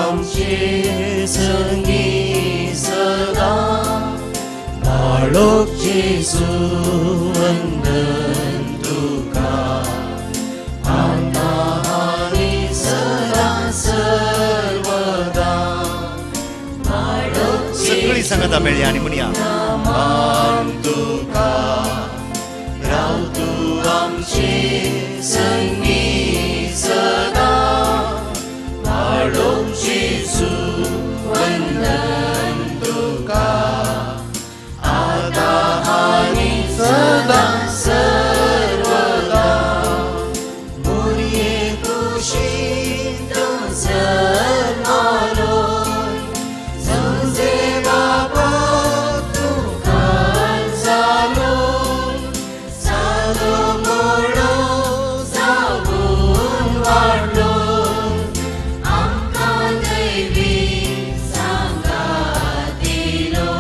आमचे संगी सदां, बाळक जेजू वंदन तुका, आतां आनी सदां सर्वदा. बाळक सगळी सांगता मेळया आनी म्हणया. मान तुका, राव तूं आमचे संगी सदां, बाळक जेजू वंदन तुका, आतां आनी सदां सर्वदा. मोरये कुशींत तूं जल्मलो, जुझे बाबा तूं काल जालो, सादो मोडो जावन वाडलो, आमकां दैवी सांगात दिलो.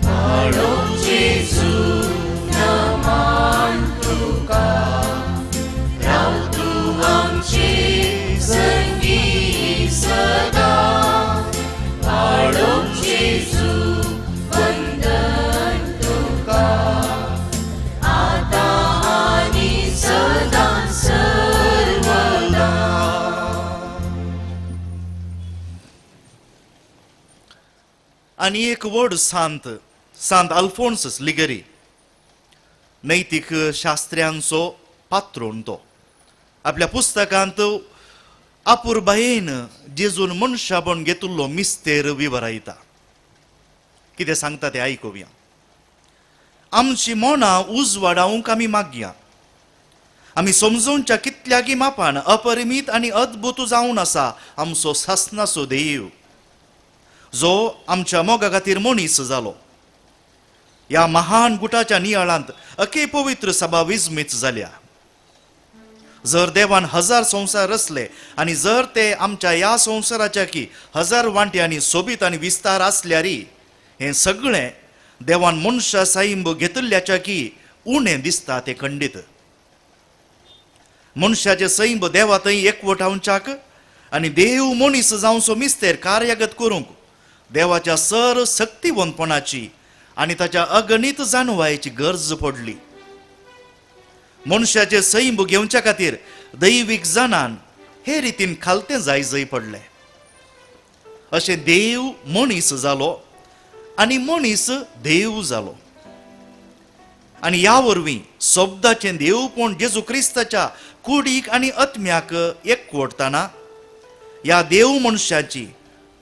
बाळक जेजू नमन तुका, राव तूं आमचे संगी सदां, बाळक जेजू वंदन तुका, आतां आनी सदां सर्वदा. आनी एक व्हड सांत, सांत अल्फोन्सस लिगरी, नैतीक शास्त्र्यांचो पात्रोन तो आपल्या पुस्तकांत अपुरबायेन जेजून मनशापण घेतिल्लो मिस्तेर विवरायता. कितें सांगता तें आयकुया. आमची मनां उजवाडावंक आमी मागया. आमी समजोवच्या कितल्यागी मापान अपरिमीत आनी अद्भुत जावन आसा आमचो सासनाचो देव, जो आमच्या मोगा खातीर मनीस जालो. ह्या महान गुटाच्या नियाळांत अके पवित्र सभा विस्मीत जाल्या. जर देवान हजार संवसार रचले आनी जर ते आमच्या ह्या संवसाराच्या की हजार वांट्यांनी सोबीत आनी विस्तार आसल्यारी, हें सगळें देवान मनशा साईंब घेतिल्ल्याच्या की उणें दिसता तें खंडीत. मनशाचें सैंब देवा थंय एकवटावच्याक आनी देव मनीस जावचो मिस्तेर कार्यागत करूंक देवाच्या सर शक्तिवंतपणाची आनी ताच्या अगणीत जाणवायेची गरज पडली. मनशाचें सैंब घेवच्या खातीर दैवीक जाणान हे रितीन खालतें जाय जय पडलें. अशें देव मनीस जालो आनी मनीस देव जालो. आनी ह्या वरवीं शब्दाचें देवपण जेजू क्रिस्ताच्या कुडीक आनी आत्म्याक एकवटतना ह्या देव मनशाची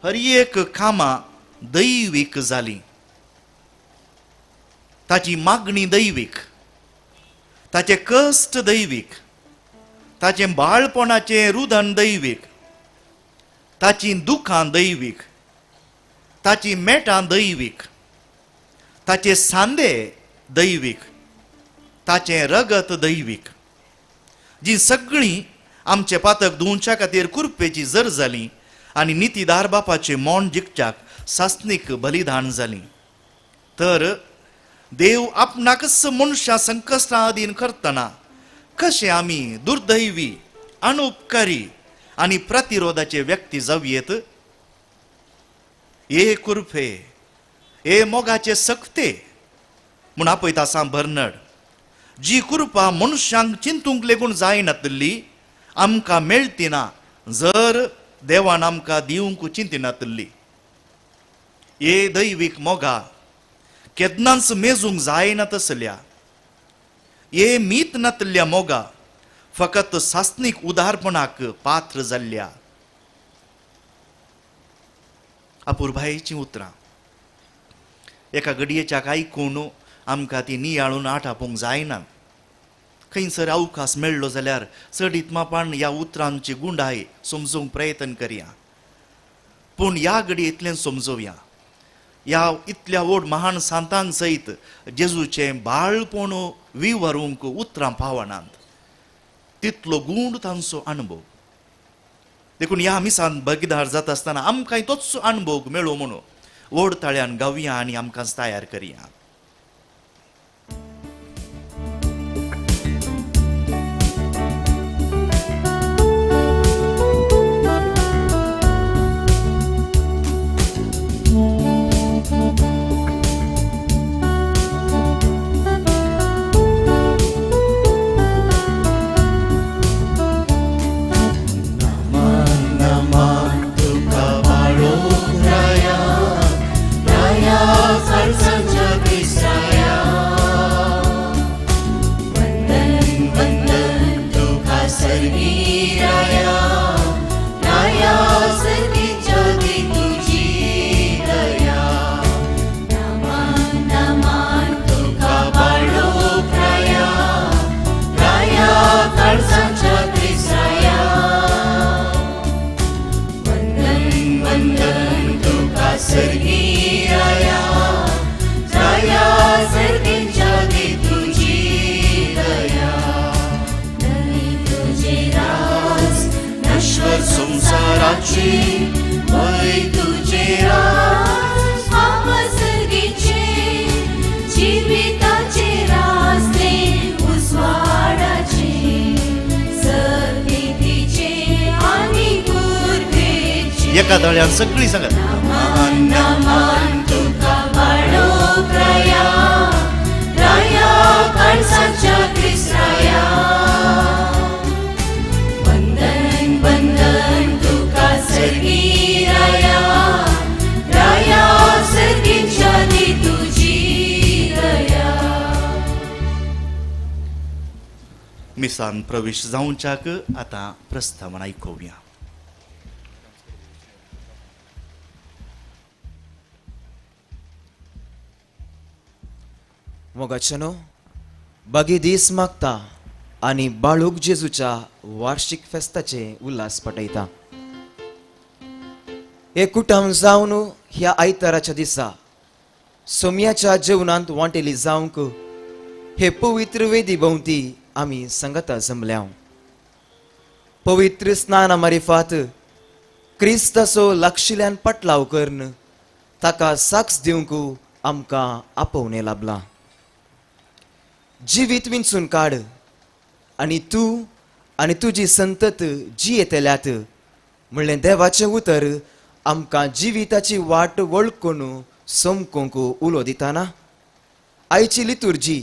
हर एक कामां दैवीक जाली. ताची मागणी दैवीक, ताचें कश्ट दैवीक, ताचें बाळपणाचें रुदन दैवीक, ताचीं दुखां दैवीक, ताचीं मेटां दैवीक, ताचे सांदे दैवीक, ताचें रगत दैवीक, जी सगळीं आमचे पातक धुवच्या खातीर कुरपेची जर जाली आनी नितीदार बापाचें मौन जिखच्याक सासणीक बलिदान जाली. तर देव आपणाकच मनशां संकश्टां अधीन करतना कशें आमी दुर्दैवी, अनुपकारी आनी प्रतिरोधाचे व्यक्ती जावयेत? हे कुरफे, हे मोगाचे सक्ते म्हूण आपयता सांत बर्नड. जी कृपा मनशांक चिंतूंक लेगून जायनातल्ली आमकां मेळटी ना जर देवान आमकां दिवंक चिंतिनातल्ली. हे दैवीक मोगा केन्नाच मेजूंक जायना तसल्या, हे मीत नातल्ल्या मोगा फकत सासणीक उदारपणाक पात्र जाल्ल्या. अपुरबायेचीं उतरां एका घडयेच्याक आयकून आमकां ती नियाळून आटापूंक जायना. खंयसर अवकाश मेळ्ळो जाल्यार चडीत मापान ह्या उतरांची गुंडाय समजूंक प्रयत्न करया. पूण ह्या घडयेंतल्यान समजोवया, ह्या इतल्या व्हड महान सांतांक सयत जेजूचें बाळपण विवरूंक उतरां पावनात तितलो गूण तांचो अणभव. देखून ह्या मिसान भागीदार जाता आसतना आमकां तोच अणभव मेळो म्हणून व्हड ताळ्यान गावया आनी आमकां तयार करया. स्वर्गाचे वय तुझे राज आपसर्गीचे जिविताचे रास्ते उजवाडाचे सत्नितीचे आनी कृपेचे. एका दळ्यान सगळी सांगात. नमन नमन तुका वाडोवंक राया, राया काळजाच्या क्रिस्ताया. वंदन वंदन तुका सर्गी राया, राया सर्गीच्या दी तुजी दया. मिसान प्रवेश जावच्याक आतां प्रस्तावना आयकुया. मोगाचेनो बागी दीस मागता आनी बाळूक जेजूच्या वार्षिक फेस्ताचे उल्हास पटयता. हे कुटुंब जावन ह्या आयताराच्या दिसा सोम्याच्या जेवणांत वांटेली जावंक हे पवित्र वेदी भोंवती आमी संगता जमल्या. पवित्र स्नाना मारिफात क्रिस्ताचो लागशिल्ल्यान पटलाव करून ताका साक्ष दिवंक आमकां आपोवणें लाबलां. जिवीत विंचून काड आनी तूं आनी तुजी संतत जियेतल्यात म्हणलें देवाचें उतर आमकां जिविताची वाट वळखून समकूंक उलो दिताना आयची लितुर्जी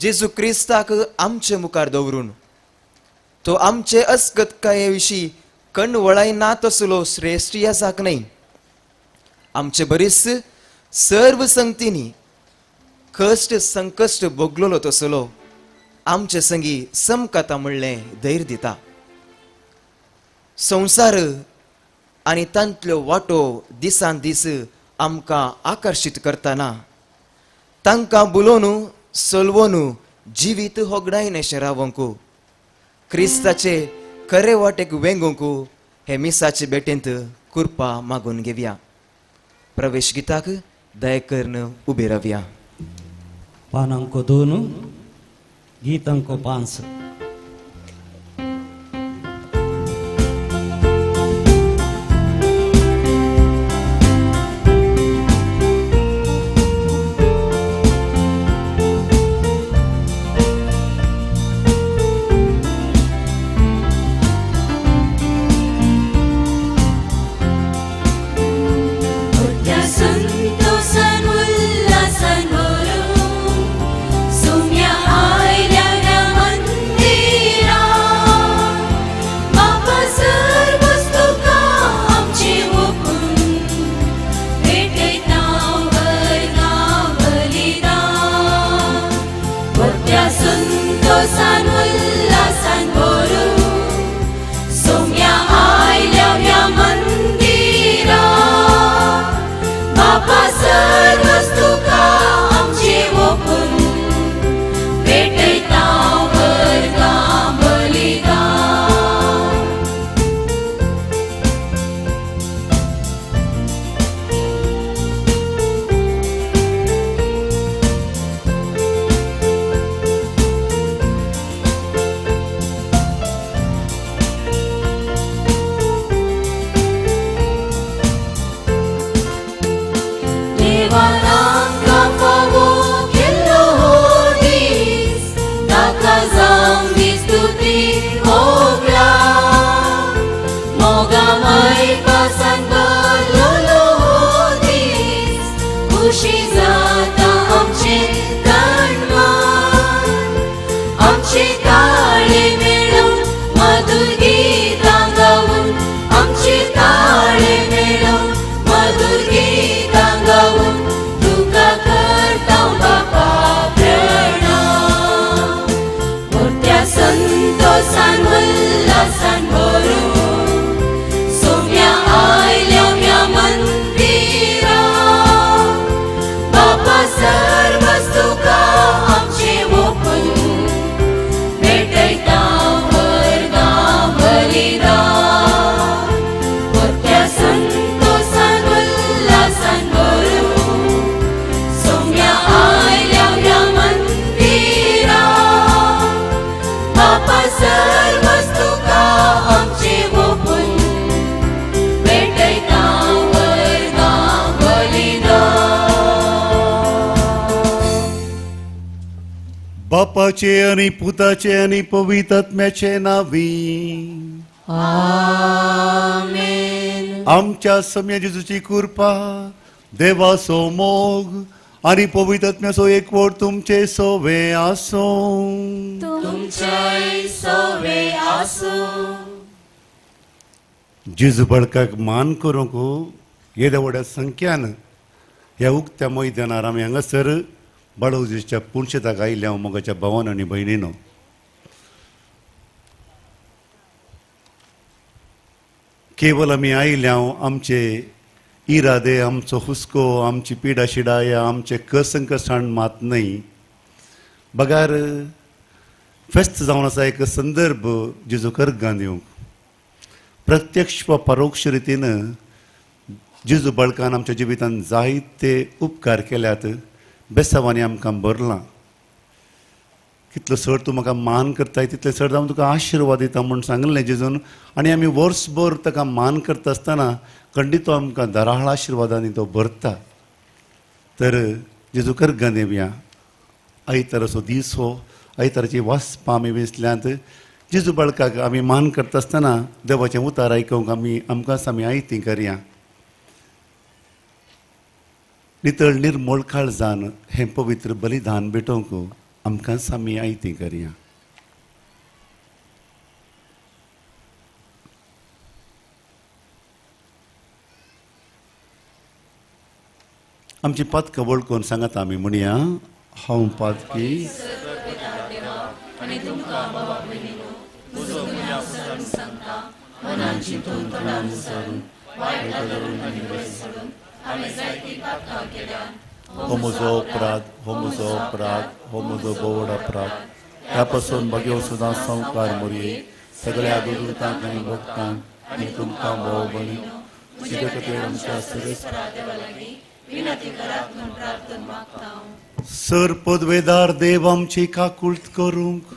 जेजू क्रिस्ताक आमचे मुखार दवरून तो आमचे अस्कतकाये विशीं कणवळाय ना तसलो श्रेश्ठ याजाक न्हय, आमचे बरीच सर्व संगतींनी कश्ट संकश्ट भोगलोलो तसलो आमचे संगी समकाता म्हणलें धैर्य दिता. संवसार आनी तांतल्यो वाटो दिसान दीस आमकां आकर्शीत करतना तांकां बुलोवन सलवोन जिवीत होगडायनेशें रावंक क्रिस्ताचे खरे वाटेक वेंगोवंक हे मिसाचे भेटेंत कृपा मागून घेवया. प्रवेश गिताक दया करून उबे रावया. पान अंक 2, गीत अंक 5. संतोषान उल्हासान भरून सोम्या बापाचे आनी पुताचे आनी पवित्र आत्म्याचे नावी आमेन. आमच्या सम्या जेजूची कृपा, देवाचो मोग आनी पवित्र आत्म्याचो एकवट तुमचे सोवे आसूं. तुमच्याय सोवे आसूं. जेजू बळकाक मान करूंक येद्या व्हड्या संख्यान ह्या उक्त्या मैदानार आमी हांगासर बाळोजीच्या पुणशेताक आयिल्ल्या मोगाच्या भावान आनी भयणीनो, केवल आमी आयिल्ल्या आमचे इरादे, आमचो हुस्को, आमची पिडा शिडाया, आमचे कसंकसाण मात न्हय, बगार फेस्त जावन आसा एक संदर्भ जेजू कर्गान दिवंक. प्रत्यक्ष वा परोक्ष रितीन जेजू बळकान आमच्या जिवितान जायते उपकार केल्यात, बेसावांनी आमकां भरलां. कितलो सर तूं म्हाका मान करताय तितले सर हांव तुका आशिर्वाद दिता म्हूण सांगलें जेजून. आनी आमी वर्सभर ताका मान करता आसतना खंडीत तो आमकां दराळ आशिर्वादांनी तो भरता. तर जेजू कर्गान देवया. आयताराचो दीस हो, आयताराची वाचपां आमी वेंचल्यांत. जेजू बाळकाक आमी मान करता आसतना देवाचें उतार आयकूंक आमी आमकांच आमी आयती करया. नितळ निर्मळ काळजान हें पवित्र बलिदान भेटोवंक आमकांच आमी आयती करया. आमची पातकां वळखून सांगात आमी म्हणया, हांव पातकी हो म्हजो अपराध, हो म्हजो अपराध, हो म्हजो बोवड अपराध. ह्या पासून भगेव सुद्दां संवकार मोरये सगळ्या दुदूतांक आनी भक्तांक आनी तुमकां भोव बनी खातीर आमच्या सर पदवेदार देव आमची काकुळट करूंक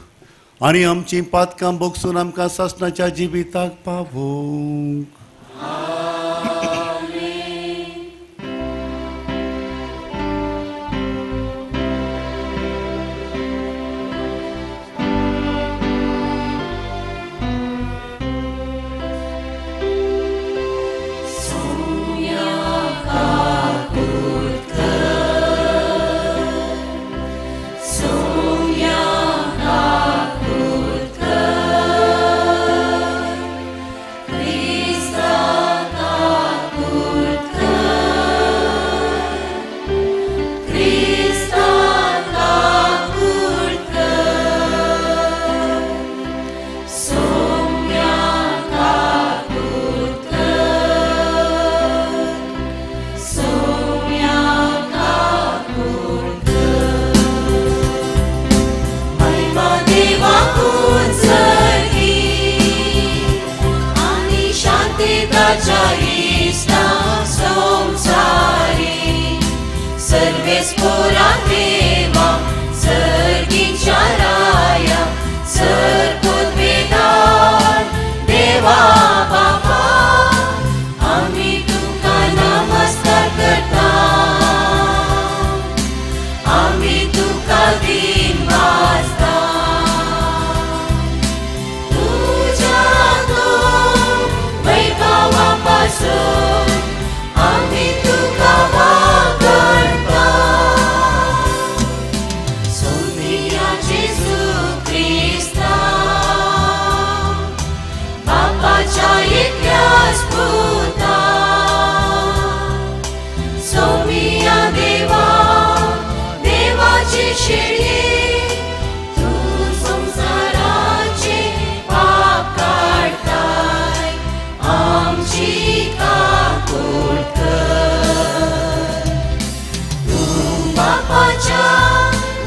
आनी आमची पातकां भोगसून आमकां सासणाच्या जिविताक पावोवंक.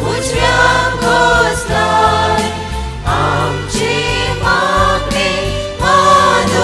उजव्या बसलाय आमचे मागणे मानून.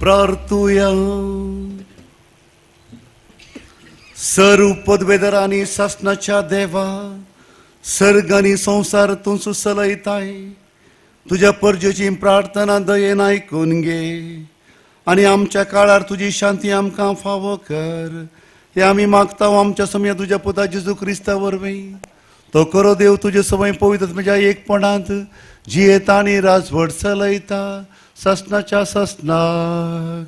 प्रार्थुया. सर्व पदवेदर आनी सासणाच्या देवा, सर्ग आनी संवसार तूं चलयताय. तुज्या परजेची प्रार्थना दयेन आयकून घे आनी आमच्या काळार तुजी शांती आमकां फावो कर. हे आमी मागता आमच्या समया तुज्या पुता जेजू क्रिस्ता वरवीं. तो खरो देव तुजे समय पवित्र म्हज्या एकपणांत जियेता आनी राजवट चलयता सासणाच्या सासणाक.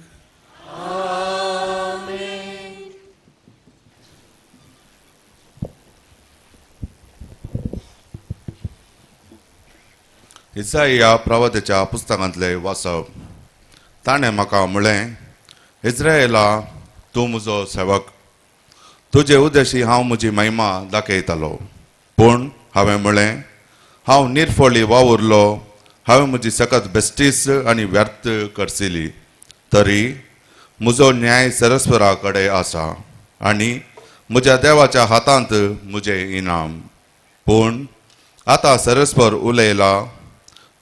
इसाया प्रवादाच्या पुस्तकांतले वाचप. ताणें म्हाका म्हळें, इस्रायला, तूं म्हजो सेवक, तुजे उद्देशी हांव म्हजी महिमा दाखयतालो. पूण हांवें म्हळें, हांव निर्फळी वावुरलो, हांवें म्हजी सकत बेश्टीच आनी व्यर्थ करसिली. तरी म्हजो न्याय सरस्वरा कडेन आसा आनी म्हज्या देवाच्या हातांत म्हजें इनाम. पूण आतां सरस्वर उलयला,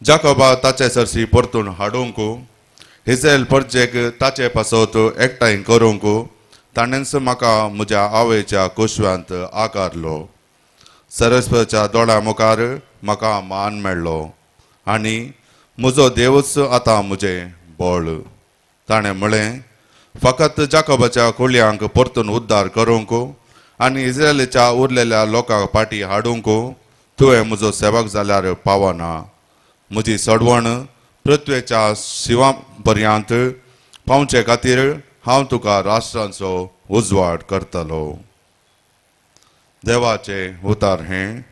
जाकोबा ताचे सरशी परतून हाडूंक, इस्रायल परजेक ताचे पासत एकठांय करूंक ताणेंच म्हाका म्हज्या आवयच्या कुशव्यांत आकारलो. सरस्वच्या दोळ्या मुखार म्हाका मान मेळ्ळो आनी म्हजो देवूच आतां म्हजें बळ. ताणें म्हळें, फकत जाकोबाच्या कुळयांक परतून उद्धार करूंक आनी इस्रायलाच्या उरलेल्या लोकांक फाटीं हाडूंक तुवें म्हजो सेवक जाल्यार पावना. म्हजी सडवण पृथ्वेच्या शिवा पर्यंत पावचे खातीर हांव तुका राष्ट्रांचो उजवाड करतलो. देवाचे उतार हें.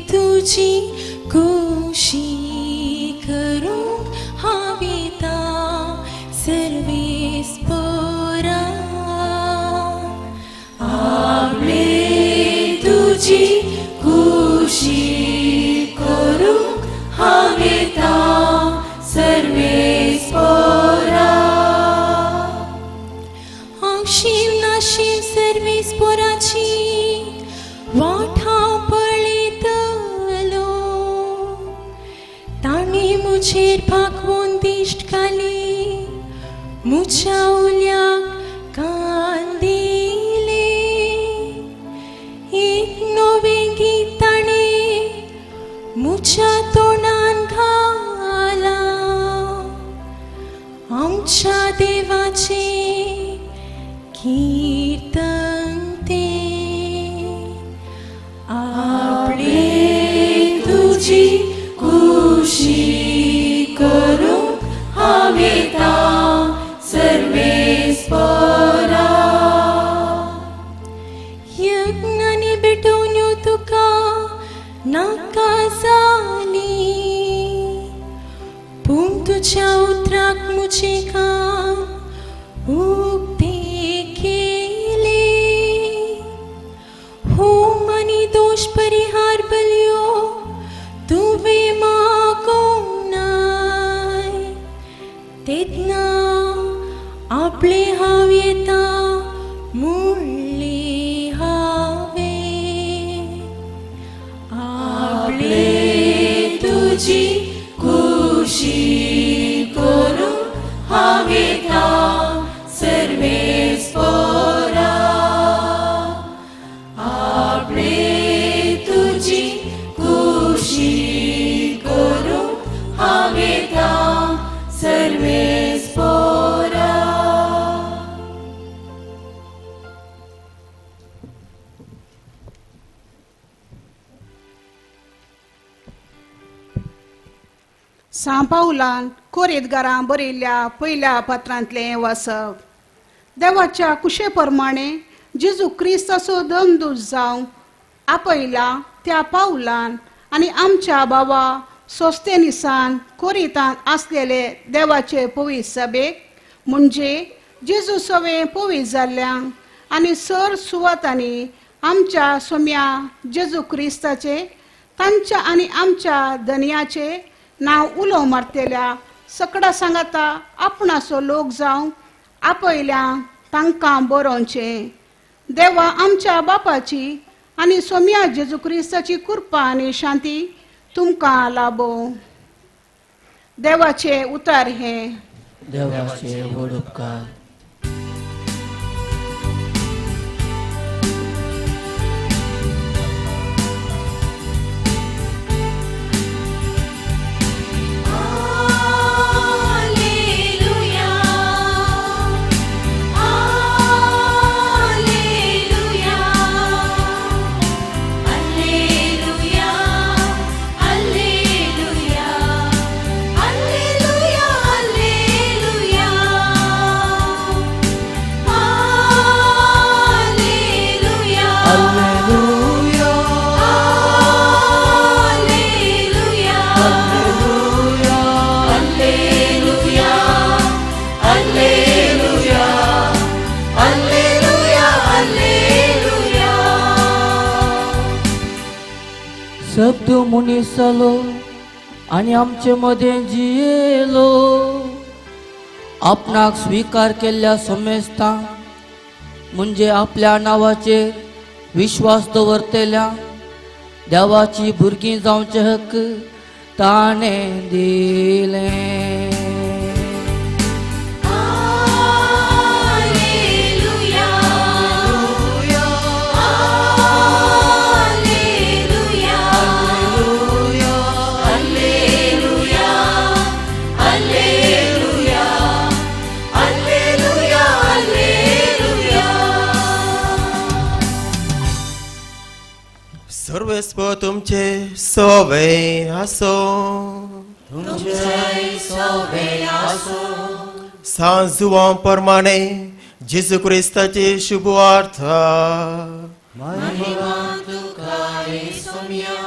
तुजी खुशी करूंक हांव येता सर्वेस्परा. आपले तुजी खुशी करूंक हांव येता सर्वेस्परा. आंगशीव नाशीव सर्वेस्पराची वाट हांव पळयतलो. ताणें म्हजेर भागवून दिश्ट घाली, म्हज्या उल्याक कान दिले. एक नवें गीत ताणें म्हज्या तोंडान घालां. आमच्या देवाचें कीर्तन तें. आपले तुजी खुशी करूंक हांव येता सर्वेस्परा. यज्ञांनी भेटवण्यो तुका नाका जाली, पूण तुज्या उतराक म्हजे कान उक्ते केले. होम आनी दोश परिहार बलयो तुवें मागोंक नाय. तेन्ना आपले हांव येता म्हणलें हांवें. आपले तुजी खुशी करूंक हांव येता सर्वेस्परा. आपले तुजी खुशी करूंक हांव येता सर्वेस्परा. सांपावलान कोरेतगारां बरयल्ल्या पयल्या पत्रांतलें वाचप. देवाच्या कुशे प्रमाणे जेजू क्रिस्ताचो दमदूत जावंक आपयला त्या पावलान आनी आमच्या बाबा सोस्तेनिसान कोरितान आसलेले देवाचे पवित्र सभेक म्हणजे जेजू सवे पवित्र जाल्ल्यांक आनी सर सुवातांनी आमच्या सोम्या जेजू क्रिस्ताचे तांच्या आनी आमच्या धनयाचे नांव उलो मारतल्या सकडा सांगाता आपणाचो लोक जावंक आपयल्या तांकां बरोवचें. देवा आमच्या बापाची आनी सोम्या जेजू क्रिस्ताची कृपा आनी शांती तुमकां लाबो. देवाचे उतार हे. देवाचे व्हड उपकार. शब्द मनीस जालो आनी आमचे मदें जियेलो. आपणाक स्विकार केल्ल्या समेस्तांक म्हणजे आपल्या नांवाचेर विश्वास दवरतल्या देवाची भुरगीं जावचे हक्क ताणें दिलें. सर्वेस्प तुमचे सोवे आसो. तुमचे सोवे आसो. सांजुवां प्रमाणे जेजू क्रिस्ताची शुभवार्ता. महिमा तुका रे सोम्या.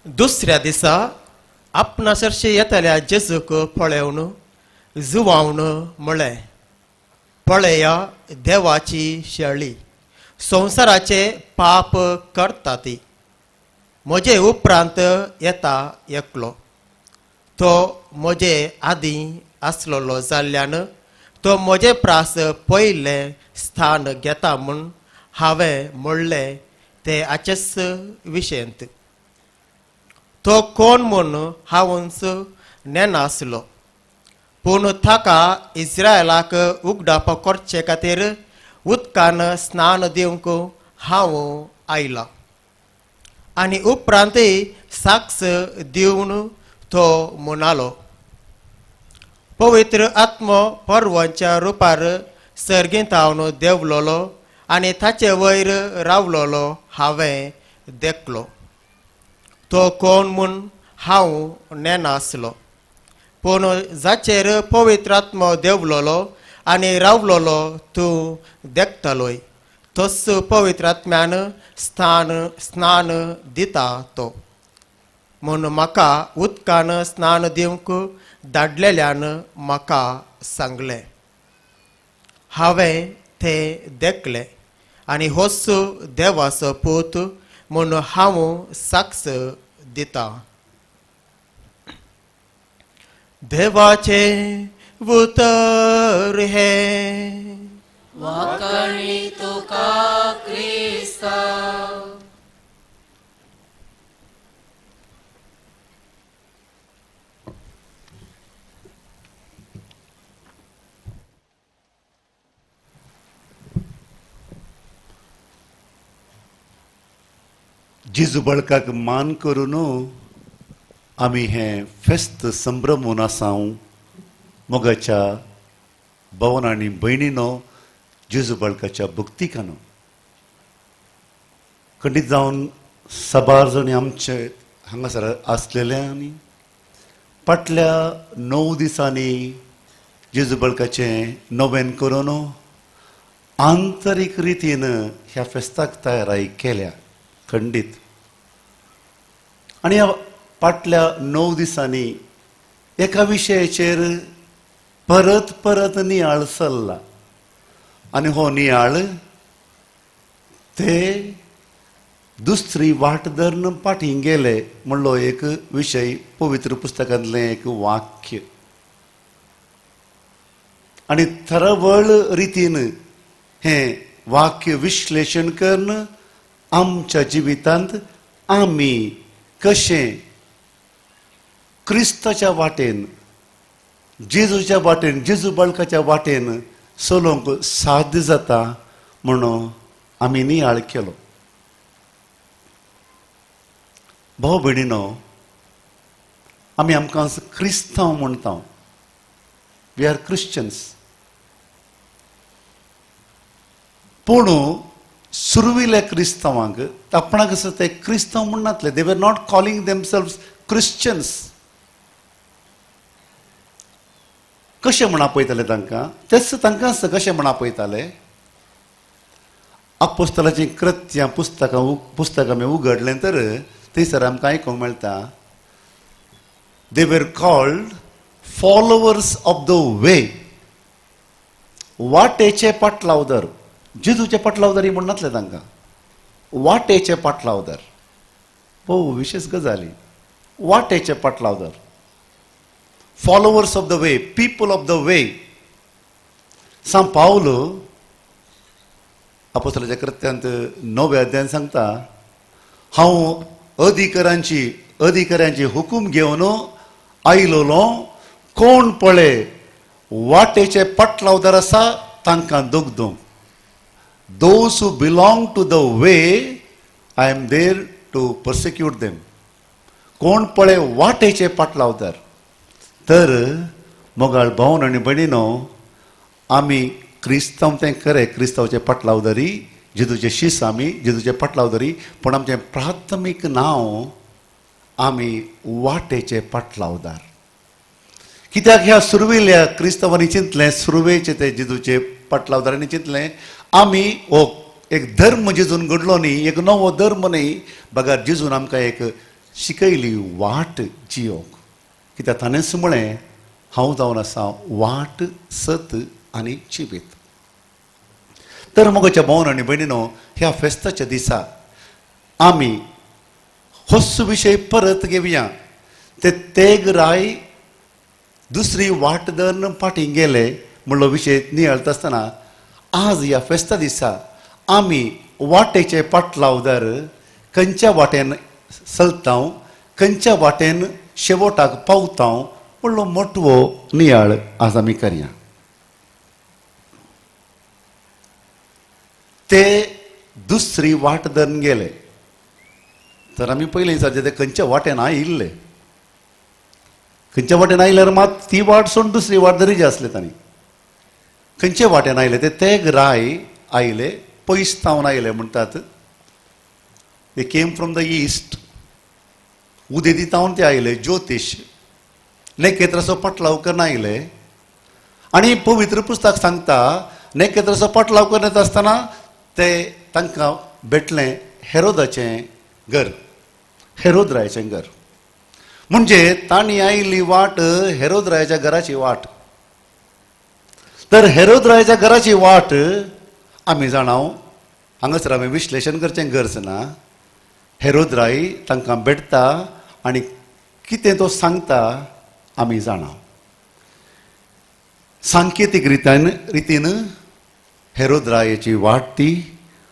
दुसऱ्या दिसा आपणा सरशी येतल्या जेजूक पळेवन जुवावन म्हळें, पळया देवाची शेळी संवसाराचे पाप करता ती. म्हजे उपरांत येता एकलो, तो म्हजे आदीं आसलेलो जाल्ल्यान तो म्हजे प्रास पयलें स्थान घेता म्हूण हांवें म्हणलें तें आचेच विशयंत. तो कोण म्हूण हांवूच नेनासलो, पूण ताका इस्रायलाक उगडाप करचे खातीर उदकान स्नान दिवंक हांव आयला. आनी उपरांतय साक्ष दिवन तो म्हणालो, पवित्र आत्मो पर्वांच्या रुपार सर्गींत हांव देंवलोलो आनी ताचे वयर रावलोलो हांवें देखलो. तो कोण म्हूण हांव नेनासलो, पूण जाचेर पवित्र आत्मो देंवलोलो आनी रावलोलो तूं देखतलोय तोच पवित्र आत्म्यान स्थान स्नान दिता तो. म्हूण म्हाका उदकान स्नान दिवंक धाडलेल्यान म्हाका सांगलें. हांवें तें देखलें आनी होच देवाचो पूत म्हूण हांव साक्ष दिता. देवाचें उतर हें. वाखाणी तुका क्रिस्ता. जेजू बळकाक मान करून आमी हें फेस्त संभ्रमून आसाव. मोगाच्या भवन आनी भयणीनो, जेजू बळकाच्या भक्तिकानो, खंडीत जावन सबार जाणी आमचे हांगासर आसलेले आनी फाटल्या 9 दिसांनी जेजू बळकाचें नोवेन करून आंतरीक रितीन ह्या फेस्ताक तयाराय केल्या खंडीत. आनी ह्या फाटल्या 9 दिसांनी एका विशयाचेर परत परत नियाळ चल्ला आनी हो नियाळ ते दुसरी वाट धरून फाटीं गेले म्हणलो एक विशय पवित्र पुस्तकांतलें एक वाक्य. आनी थरवळ रितीन हें वाक्य विश्लेशण करून आमच्या जिवितांत आमी कशें क्रिस्ताच्या वाटेन, जेजूच्या वाटेन, जेजू बाळकाच्या वाटेन चलोवंक साध्य जाता म्हणून आमी नियाळ केलो. भाव भयणीनो, आमी आमकां क्रिस्तांव म्हणटा, we are Christians. पूण सुरविल्या क्रिस्तांवांक आपणाक आसा ते क्रिस्तांव म्हणनातले, they were not calling themselves Christians. कशें म्हण आपयताले तांकां? तेच तांकां आसता कशें म्हण आपयताले? आपोस्तलाचीं कृत्यां पुस्तकां आमी उगडलें तर थंयसर आमकां आयकूंक मेळटा, they were called followers of the way. वाटेचे पाटलावदर, जेजूचे पाटलावदारी म्हणनातले तांकां, वाटेचे पाटलावदार. भोव विशेश गजाली, वाटेचे पाटलावदार, followers of the way, people of the way. Sao Paulo आपोस्तलाच्या कृत्यांत 9व्या अध्यायान सांगता, हांव अधिकाऱ्यांची हुकूम घेवन आयलोलो, कोण पळय वाटेचे पाटलावदार आसा तांकां दोगदूंक. Those who belong to the way, I am there to persecute them. कोण पळय वाटेचे पाटलावदार. तर मोगाळ भावन आनी भयणीनो, आमी क्रिस्तांव तें खरें, क्रिस्तांवचे पाटलावदारी, जेजूचे शीस आमी जेजूचे पाटलावदारी, पूण आमचें प्राथमीक नांव आमी वाटेचे पाटलावदार. कित्याक ह्या सुरवेल्या क्रिस्तांवांनी चिंतलें, सुरवेचे ते जेजूचे पाटलावदारांनी चिंतलें, आमी हो एक धर्म जेजून घडलो न्ही, एक नवो धर्म न्ही, बगर जेजून आमकां एक शिकयली वाट जियोंक. कित्याक ताणेंच म्हळें, हांव जावन आसा वाट, सत आनी जिवीत. तर मोगाच्या भावन आनी भयणीनो, ह्या फेस्ताच्या दिसा आमी होच विशय परत घेवया. ते तेग राय दुसरी वाट धरून फाटीं गेले म्हणलो विशय नियाळता आसतना आज ह्या फेस्ता दिसा आमी वाटेचे पाटलावदार खंयच्या वाटेन चलता, खंयच्या वाटेन शेवटाक पावता म्हणलो मोटवो नियाळ आज आमी करया. ते दुसरी वाट धरून गेले तर आमी पयलीं विचारचें ते खंयच्या वाटेन आयिल्ले, खंयच्या वाटेन आयल्यार मात ती वाट सोडून दुसरी वाट धरीची आसले तांणी. खंयचे वाटेन आयले ते? तेग राय आयले, पयस थावन आयले म्हणटात, they came from the east, उदेंती थावन ते आयले, ज्योतीश नखेत्राचो पाटलाव करून आयले. आनी पवित्र पुस्तक सांगता नखेत्राचो पाटलाव करून येता आसतना ते तांकां भेटलें हेरोदाचें घर, हेरोद रायाचें घर. म्हणजे तांणी आयिल्ली वाट हेरोद रायाच्या घराची वाट. तर हेरोद रायाच्या घराची वाट आमी जाणाव, हांगासर आमी विश्लेशण करचें गरज ना. हेरोद राय तांकां भेटता आनी कितें तो सांगता आमी जाणा. सांकेतीक रितीन हेरोद रायाची वाट ती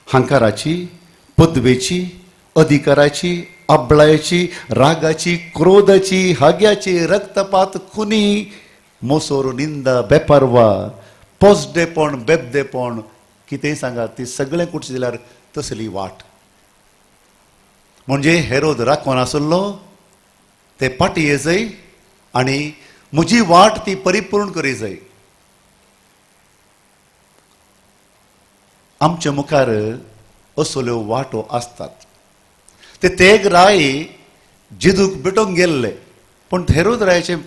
हांकाराची, पदवेची, अधिकाराची, अबळायची, रागाची, क्रोधाची, हाग्याची, रक्तपात, खुनी, मोसोर, निंदा, बेपरवा, पोसडेपण, बेबदेपण, कितेंय सांगात ती सगळें कुटचें जाल्यार तसली वाट. म्हणजे हेरोद राखोन आसलो ते पाटी येजय आनी म्हजी वाट ती परिपूर्ण करी जाय. आमच्या मुखार असल्यो वाटो आसतात. ते तेग राय जेजूक भेटोवंक गेल्ले, पूण हेरोद रायाचें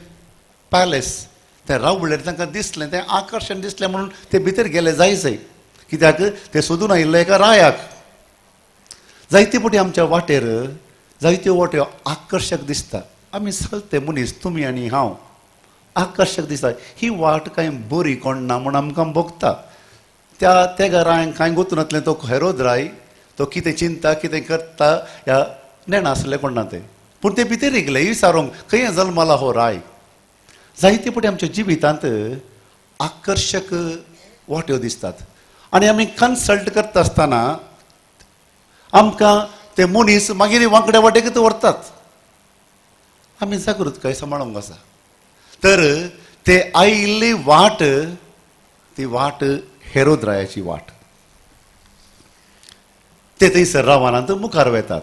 पॅलेस तें रावलें तांकां दिसलें, तें आकर्शण दिसलें म्हणून ते भितर गेले जाय जाय, कित्याक ते सोदून आयिल्ले एका रायाक. जायते फावटी आमच्या वाटेर जायत्यो वाट्यो आकर्शक दिसता. आमी चलते मनीस, तुमी आनी हांव, आकर्शक दिसता. ही वाट कांय बरी कोण ना म्हूण आमकां भोगता. त्या तेगा रायांक कांय गोतू नासलें. तो हेरोद राय तो कितें चिंता कितें करता ह्या नेणा आसलें कोण ना तें, पूण ते भितर रिगले विचारूंक खंय जल्मला हो राय. जायते फावटी आमच्या जिवितांत आकर्शक वाट्यो दिसतात आनी आमी कन्सल्ट करता आसतना आमकां ते मनीस मागीर वांकड्या वाटेकच व्हरतात. आमी जागृतकाय सांबाळूंक आसा. तर ते आयिल्ली वाट ती वाट हेरोद रायाची वाट. ते थंयसर रावनात, मुखार वेतात.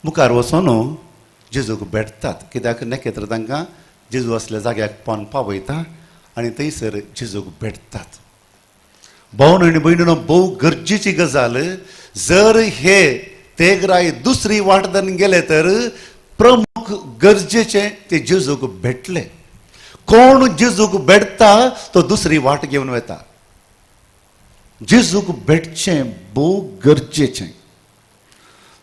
मुखार वचून जेजूक भेटतात, कित्याक नखेत्र तांकां जेजू असल्या जाग्याक पावन पावयता आनी थंयसर जेजूक भेटतात. भावन आनी भयणीनो, भोव गरजेची गजाल, जर हे तेगराय दुसरी वाट धरून गेले तर प्रमुख गरजेचे ते जेजूक भेटले. कोण जेजूक भेटता तो दुसरी वाट घेवन वता. जेजूक भेटचें भोव गरजेचें.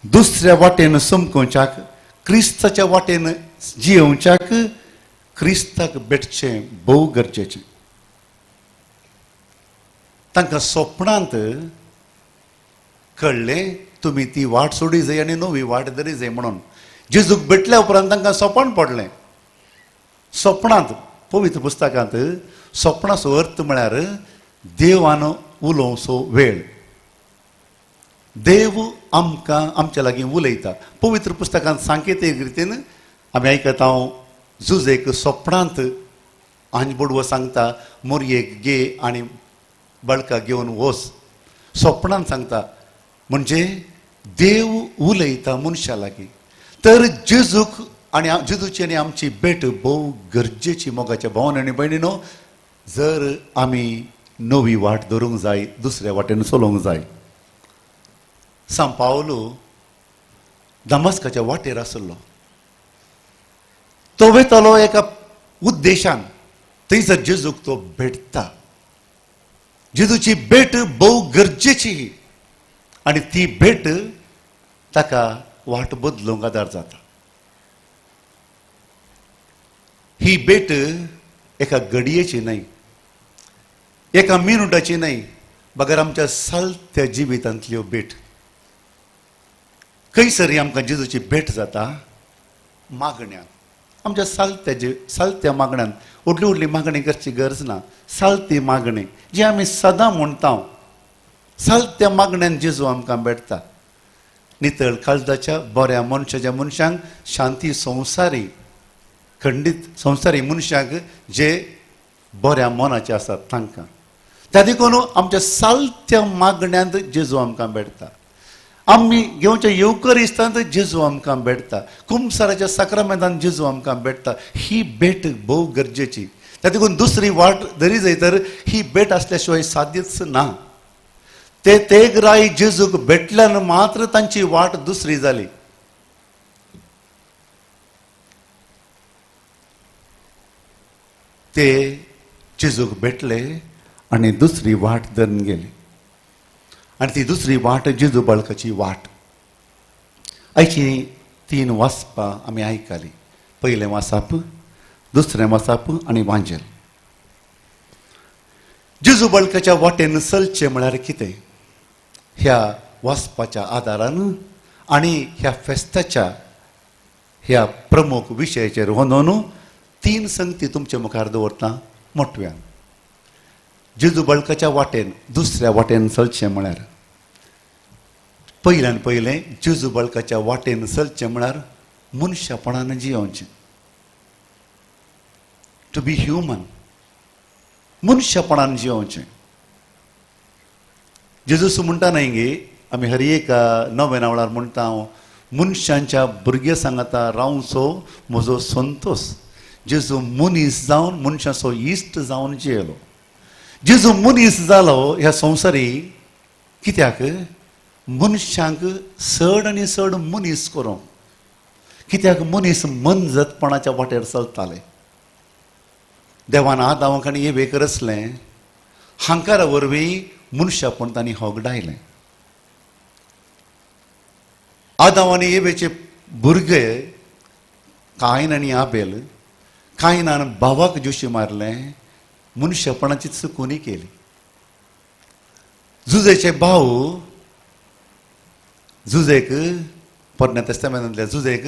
दुसऱ्या वाटेन समकोवच्याक, क्रिस्ताच्या वाटेन जियोवच्याक क्रिस्ताक भेटचें भोव गरजेचें. तांकां सोपणांत कळ्ळें तुमी ती वाट सोडी जाय आनी नवी वाट धरी जाय म्हणून. जेजूक भेटल्या उपरांत तांकां सोपण पडलें. सोपणांत पवित्र पुस्तकांत सोपणाचो अर्थ म्हळ्यार देवान उलोवचो वेळ. देव आमकां आमच्या लागीं उलयता. पवित्र पुस्तकांत सांकेतीक रितीन आमी आयकता, हांव जुजेक सोपणांत आंजबोडवो सांगता मोरयेक घे आनी बळका घेवन वच. सोपणांत सांगता म्हणजे देव उलयता मनशा लागीं. तर जेजूक आनी जेजूची आनी आमची भेट भोव गरजेची. मोगाच्या भावन आनी भयणीनो, जर आमी नवी वाट धरूंक जाय, दुसऱ्या वाटेन चलोवंक जाय. सांव पावलो दमास्काच्या वाटेर आसलो. तो वयतालो एका उद्देशान. थंयसर जेजूक तो भेटता. जेजूची भेट भोव गरजेची आनी ती भेट ताका वाट बदलूंक आदार जाता. ही भेट एका घडयेची न्हय, एका मिनुटाची न्हय, बगर आमच्या सालत्या जिवितांतल्यो भेट. खंयसर आमकां जेजूची भेट जाता मागण्यान, आमच्या सालत्या मागण्यान. व्हडली व्हडली मागणी करची गरज ना. सालती मागणी जी आमी सदां म्हणटा, सालत्या मागण्यान जेजू आमकां भेटता. नितळ काळजाच्या बऱ्या मनशाच्या मनशांक शांती, संवसारी खंडीत संवसारी मनशांक जे बऱ्या मनाचे आसात तांकां. त्या देखून आमच्या सालत्या मागण्यांत जेजू आमकां भेटता. आमी घेवच्या येवकरिस्तांत जेजू आमकां भेटता. कुमसाराच्या साक्रामेंतान जेजू आमकां भेटता. ही भेट भोव गरजेची. त्या देखून दुसरी वाट धरी जाय तर ही भेट आसल्या शिवाय साध्यच ना. ते तेगराय जेजूक भेटल्यान मात्र तांची वाट दुसरी जाली. ते जेजूक भेटले आनी दुसरी वाट धरून गेली. आनी ती दुसरी वाट जेजू बाळकाची वाट. आयची तीन वाचपां आमी आयकली. पयलें वाचप, दुसरें वाचप आनी वांजेल. जेजू बाळकाच्या वाटेन चलचें म्हळ्यार कितें? ह्या वाचपाच्या आदारान आनी ह्या फेस्ताच्या ह्या प्रमुख विशयाचेर वनोन तीन संगती तुमचे मुखार दवरता. मोटव्यान जेजू बाळकाच्या वाटेन दुसऱ्या वाटेन चलचें म्हळ्यार पयल्यान पयलें जेजू बाळकाच्या वाटेन चलचें म्हळ्यार मनशापणान जियोवचें. To be human, मनशापणान जियोवचें. जेजूस म्हणटा न्हय गे, आमी हर एक नव्या वेळार म्हणटा हांव मनशांच्या भुरग्यां सांगाता रावचो म्हजो संतोश. जेजू मनीस जावन मनशाचो इश्ट जावन जियेलो. जेजू मनीस जालो ह्या संवसारी कित्याक? मनशांक चड आनी चड मनीस करूंक. कित्याक मनीस मनजतपणाच्या वाटेर चलताले. देवान आदावाक आनी एवेक रचलें, हांकारा वरवीं मनशापण तांणी होगडायलें. आदाव आनी एवेचे भुरगे कायन आनी आबेल, कायनान भावाक जोशी मारलें, मनशापणाची चुकोनी केली. जुजेचे भाव जुजेक, पोरण्या तेस्तामेंतांतल्या जुजेक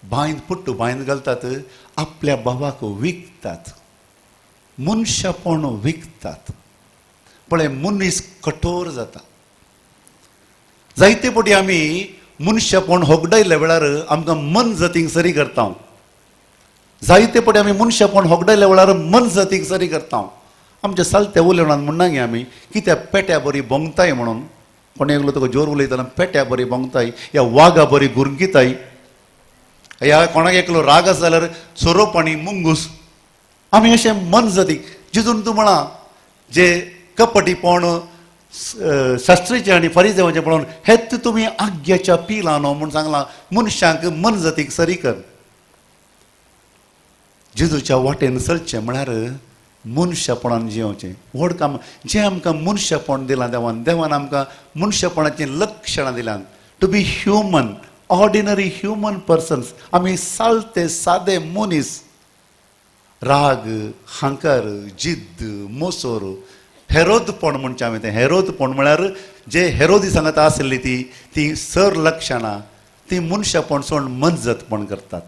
बांयंत पुट्टू बांयंत घालतात, आपल्या भावाक विकतात, मनशापण विकतात. पळय मनीस कठोर जाता. जायते पटी आमी मनशापण होगडायल्ल्या वेळार आमकां मनजातींक सरी करता. जायते पटी आमी मनशापण होगडायल्ल्या वेळार मनजातीक सरी करता. आमच्या सालत्या उलोवणान म्हणना गे आमी कित्याक पेट्या बरी भोंगताय म्हणून. कोण एकलो तुका जोर उलयतना पेट्या बरी भोंगताय या वागा बरी गुरगिताय, ह्या कोणाक एकलो राग आसा जाल्यार सोरोप आनी मुंगूस. आमी अशें मनजातीक जिजून तूं म्हळां जे कपटीपण शास्त्रीचें आनी फरिजेवाचें पळोवन हेत तुमी आग्याच्या पिलां न्हू म्हूण सांगलां. मनशांक मनजातीक सरी कर. जेजूच्या वाटेन चलचें म्हळ्यार मनशापणान जियोवचें व्हड काम. जें आमकां मनशापण दिलां देवान, देवान आमकां मनशापणाचीं लक्षणां दिल्यात. To be human, ordinary human persons. आमी सालते सादे मनीस. राग, हांकार, जिद्द, मोसोर, हेरोदपण म्हणचें आमी तें. हेरोदपण म्हळ्यार जे हेरोदी सांगता आशिल्ली ती ती सर लक्षणां, ती मनशापण सोड मनजतपण करतात.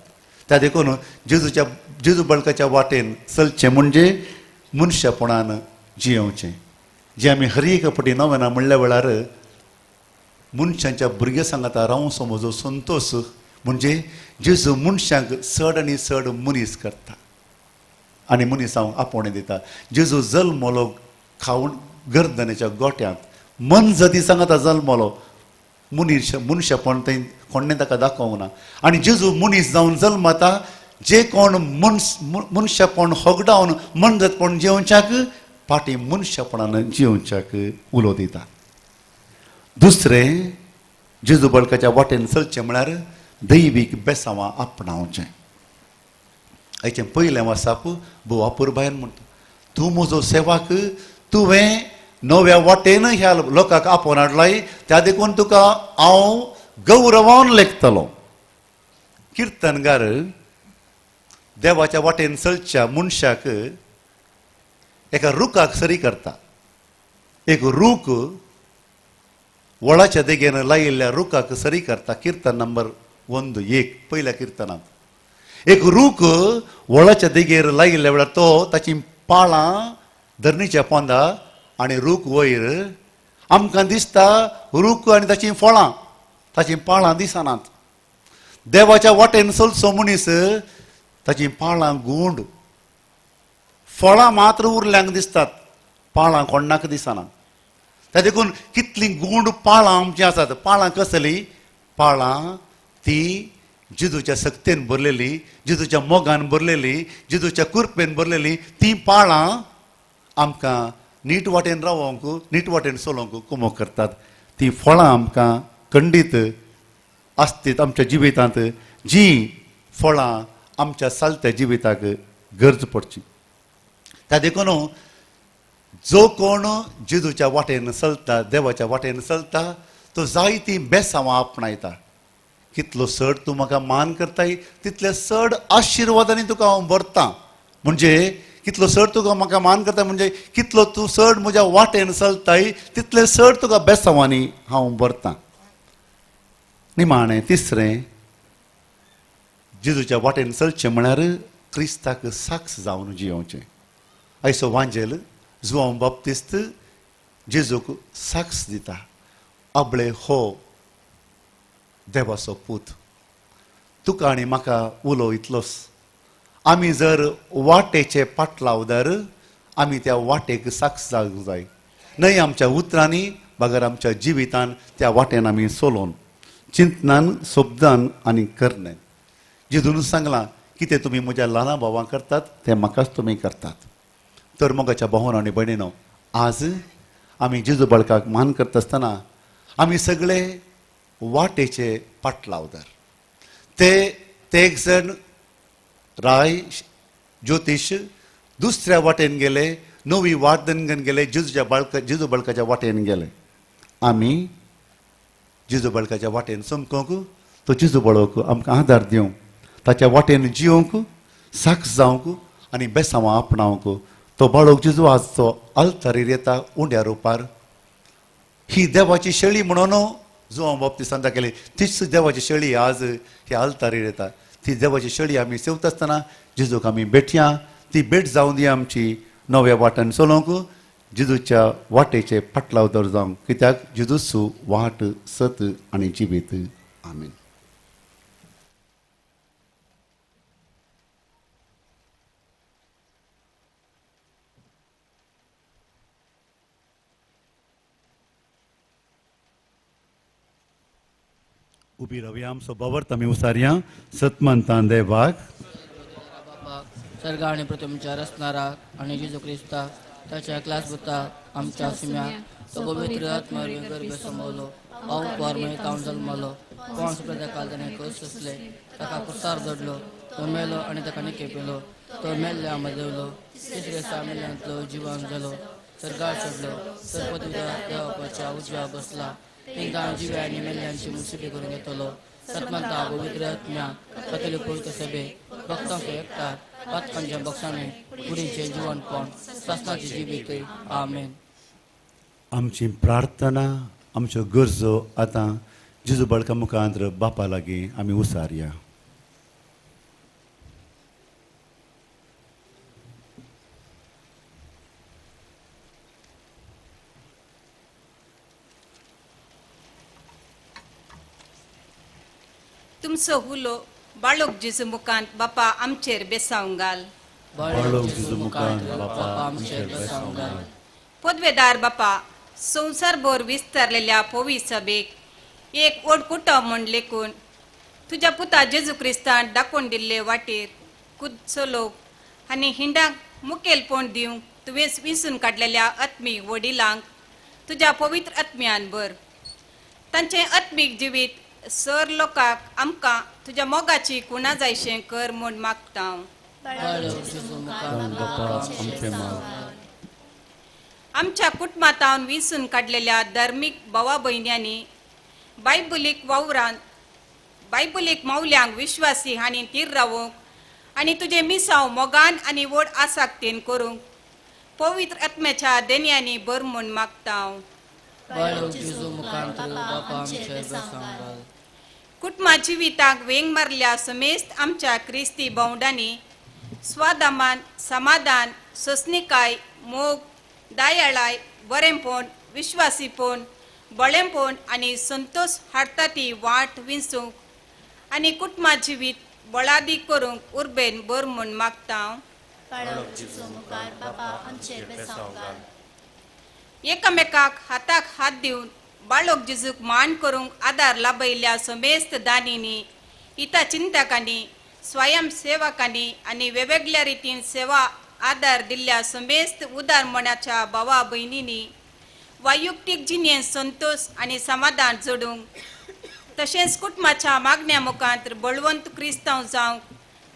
त्या देखून जेजूच्या जेजू बळकाच्या वाटेन चलचें म्हणजे मनशापणान जियोवचें. जें आमी हर एक पटी नवेना म्हणल्या वेळार मनशांच्या भुरग्यां सांगाता रावचो म्हजो संतोश म्हणजे जेजू मनशांक चड आनी चड मनीस करता आनी मनीस हांव आपोवणें दिता. जेजू जल्मलो खावन गर्दनेच्या गोट्यांत, मनजती सांगाता जल्मलो. मनीस मनशापण थंय कोणें ताका दाखोवंक ना. आनी जेजू मनीस जावन जल्मता, जे कोण मनशापण होगडावन मनजतपण जियोवच्याक फाटीं मनशापणान जियोवच्याक उलो दिता. दुसरें, जेजू बळकाच्या वाटेन चलचें म्हळ्यार दैवीक बेसांवां आपणावचें. आयचें पयलें वासाप भोव अपुरबायन म्हणटा, तूं म्हजो सेवाक, तुवें नव्या वाटेन ह्या लोकांक आपोवन हाडलाय, त्या देखून तुका हांव गौरवान लेखतलो. किर्तनगार देवाच्या वाटेन चलच्या मनशाक एका रुखाक सरी करता. एक रूख वडाच्या देगेन लायिल्ल्या रुखाक सरी करता. किर्तन नंबर 1 1 पयल्या किर्तनांत एक रूख वडाच्या देगेर लायिल्ल्या वेळार तो ताची पाळां धरणीच्या पोंदा आनी रूख वयर. आमकां दिसता रूख आनी ताचीं फळां, ताचीं पाळां दिसनात. देवाच्या वाटेन चलचो मनीस ताचीं पाळां गुंड, फळां मात्र उरल्यांक दिसतात, पाळां कोणाक दिसनात. त्या देखून कितलीं गुंड पाळां आमचीं आसात. पाळां कसलीं? पाळां ती जेजूच्या सक्तेन भरलेली, जेजूच्या मोगान भरलेली, जेजूच्या कुरपेन भरलेली. तीं पाळां आमकां नीट वाटेन रावोंक, नीट वाटेन चलोवंक कुमोक करतात. ती फळां आमकां खंडीत आसतीत आमच्या जिवितांत, जी फळां आमच्या चालत्या जिविताक गरज पडची. त्या देखून जो कोण जेजूच्या वाटेन चलता, देवाच्या वाटेन चलता, तो जायतीं बेसांवां आपणायता. कितलो चड तूं म्हाका मान करताय तितले चड आशिर्वादांनी तुका हांव भरतां. म्हणजे कितलो चड तुका म्हाका मान करता म्हणजे कितलो तूं चड म्हज्या वाटेन चलताय तितले चड तुका बेसांवांनी हांव भरतां. निमाणें तिसरें, जेजूच्या वाटेन चलचें म्हळ्यार क्रिस्ताक साक्ष जावन जियोवचें. आयचो वांजेल जुआंव बाप्तिस्त जेजूक साक्ष दिता, आबळे हो देवाचो पूत. तुका आनी म्हाका उलो इतलोच, आमी जर वाटेचे पाटलावदार आमी त्या वाटेक साक्ष जावंक जाय. न्हय आमच्या उतरांनी बगर आमच्या जिवितान त्या वाटेन आमी चलोवन, चिंतनान, शब्दान आनी करण्यान. जेजून सांगलां कितें तुमी म्हज्या ल्हाना भावांक करतात तें म्हाकाच तुमी करतात. तर मोगाच्या भावान आनी भयणीनो, आज आमी जेजू बाळकाक मान करता आसतना आमी सगळे वाटेचे पाटलावदार. ते एक जण राय ज्योतिश दुसऱ्या वाटेन गेले, नवी वाट दनगन गेले, जेजूच्या बाळका जेजू बाळकाच्या वाटेन गेले. आमी जेजू बाळकाच्या वाटेन चमकोंक, तो जेजू बाळक आमकां आदार दिवंक, ताच्या वाटेन जिवंक, साक्ष जावंक आनी बेसांवां आपणावंक. तो बाळक जेजू आज तो आल्तारीर येता उंड्या रुपार. ही देवाची शेळी म्हणून जुवांव बाप्तिस्तान दाखयली, तीच देवाची शेळी आज ही आल्तारीर येता. ती देवाची शेळी आमी सेवता आसतना जेजूक आमी भेटया. ती भेट जावन दी आमची नव्या वाटेन चलोवंक, जेजूच्या वाटेचे पाटलावदार जावंक. कित्याक जेजूच वाट, सत आनी जिवीत. आमेन. उबी रावया, आमचो बावर्त आमी उसारया. सतमंतान देवाक सर्ग आनी पृथ्वीच्या रचणाराक आनी जेजू क्रिस्ताक ताच्या एकल्याच पुताक आमच्या सिम्याक तो पवित्र आत्मा गर्भे समवलो, अवपार तावन जल्मलो, कोण प्रजा ताणें कस सोंसले, ताका कुसार जोडलो, तो मेलो आनी ताका निकेपिलो, तो मेल्ल्या देवलो, तिसरे दिसा मेल्ल्यांतलो जिवन जालो, सर्गार चडलो, सर्वपतिच्या देवाच्या उजव्या बसला, तिंगा जिव्या आनी मेल्ल्यांची मुसुटी करून घेतलो. सतमंता पवित्र आत्म्या कथोलिक पवित्र सभे भक्तांचो एकठार पातकांच्या बक्षाने कुडीचें जिवनपण सासणाची जिवीत. आमेन. आमची प्रार्थना, आमच्यो गरजो आतां जेजू बाळका मुखांत बापा लागीं आमी उसारया. तुमचो हुलो बाळोक जेजू मुखांत बापा आमचेर बेसावंक घाल. बाळोक जेजू मुखांत बापा आमचेर बेसावंक घाल. पदवेदार बापा, संवसारभर विस्तारलेल्या पवी सभेक एक व्हड कुटुंब म्हूण लेखून तुज्या पुता जेजू क्रिस्तान दाखोवन दिल्ले वाटेर कुद चलोवंक आनी हिंडाक मुखेलपण दिवंक तुवें विंचून काडलेल्या आत्मीक वडिलांक तुज्या पवित्र आत्म्यान भर. तांचें आत्मीक जिवीत सर लोकांक आमकां तुज्या मोगाची कुणा जायशें कर म्हूण मागता हांव. आमच्या कुटुंबांत विंचून काडलेल्या धार्मीक भावा भयण्यांनी बायबलीक वावरान बायबलीक मावल्यांक विश्वासी आनी थीर रावूंक आनी तुजें मिसांव मोगान आनी व्हड आसाक्तेन करूंक पवित्र आत्म्याच्या देण्यांनी भर म्हूण मागता हांव. कुटुंबा जिविताक वेंग मारल्या समेस्त आमच्या क्रिस्ती भावंडांनी स्वादामान, समाधान, सोंसणीकाय, मोग, दयाळाय, बरेंपण, विश्वासीपण, बळेंपण आनी संतोश हाडटा ती वाट विंचूंक आनी कुटुंबा जिवीत बळादी करूंक उर्बेन भर म्हूण मागता हांव. एकामेकाक हाताक हात दिवन बाळोक जेजूक मान करूंक आदार लाभयल्ल्या समेस्त दानींनी, हिता चिंतकांनी, स्वयंसेवकांनी आनी वेगवेगळ्या रितीन सेवा आदार दिल्ल्या समेस्त उदार मनाच्या भावा भयणींनी वैयक्तीक जिणेंत संतोश आनी समाधान जोडूंक तशेंच कुटुंबाच्या मागण्या मुखांत बळवंत क्रिस्तांव जावंक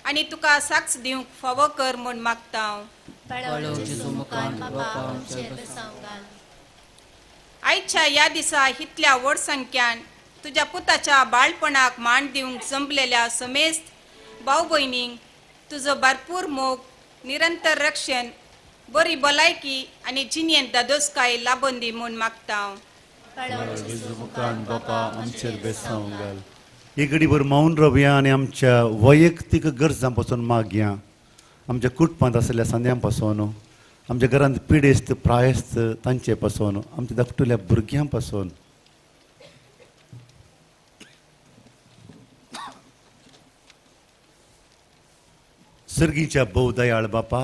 आनी तुका साक्ष दिवंक फावो कर म्हूण मागता हांव. आयच्या ह्या दिसा इतल्या व्हड संख्यान तुज्या पुताच्या बाळपणाक मान दिवंक जमलेल्या समेस्त भाव भयणींक तुजो भरपूर मोग, निरंतर रक्षण, बरी भलायकी आनी जिणेंत दादोसकाय लाबून दी म्हूण मागता हांव. एक घडीभर मौन रावया आनी आमच्या वैयक्तीक गरजां पासून मागया. आमच्या कुटुंबांत आशिल्ल्या सांद्यां पासून, आमच्या घरांत पिडेस्त प्रायस्त तांचे पासून, आमच्या धाकटुल्या भुरग्यां पासून. सर्गीच्या भोव दयाळ बापा,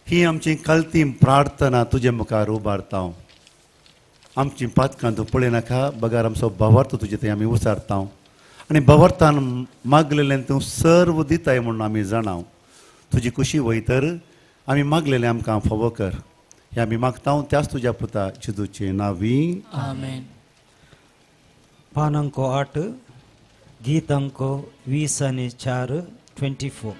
ही आमची कालती प्रार्थना तुजे मुखार उबारता. आमची पातकां तूं पळयनाका, बगार आमचो भावार्थ तुजे थंय आमी उसारता आनी भावार्थान मागलेलें तूं सर्व दिताय म्हणून आमी जाणाव. तुजी खुशी वयतर आमी मागलेलें आमकां फावो कर. हें आमी मागता त्याच तुज्या पुता जेजूचे नांवी. आमेन. पान अंको 8, गीत अंको 20 आनी 4, 24.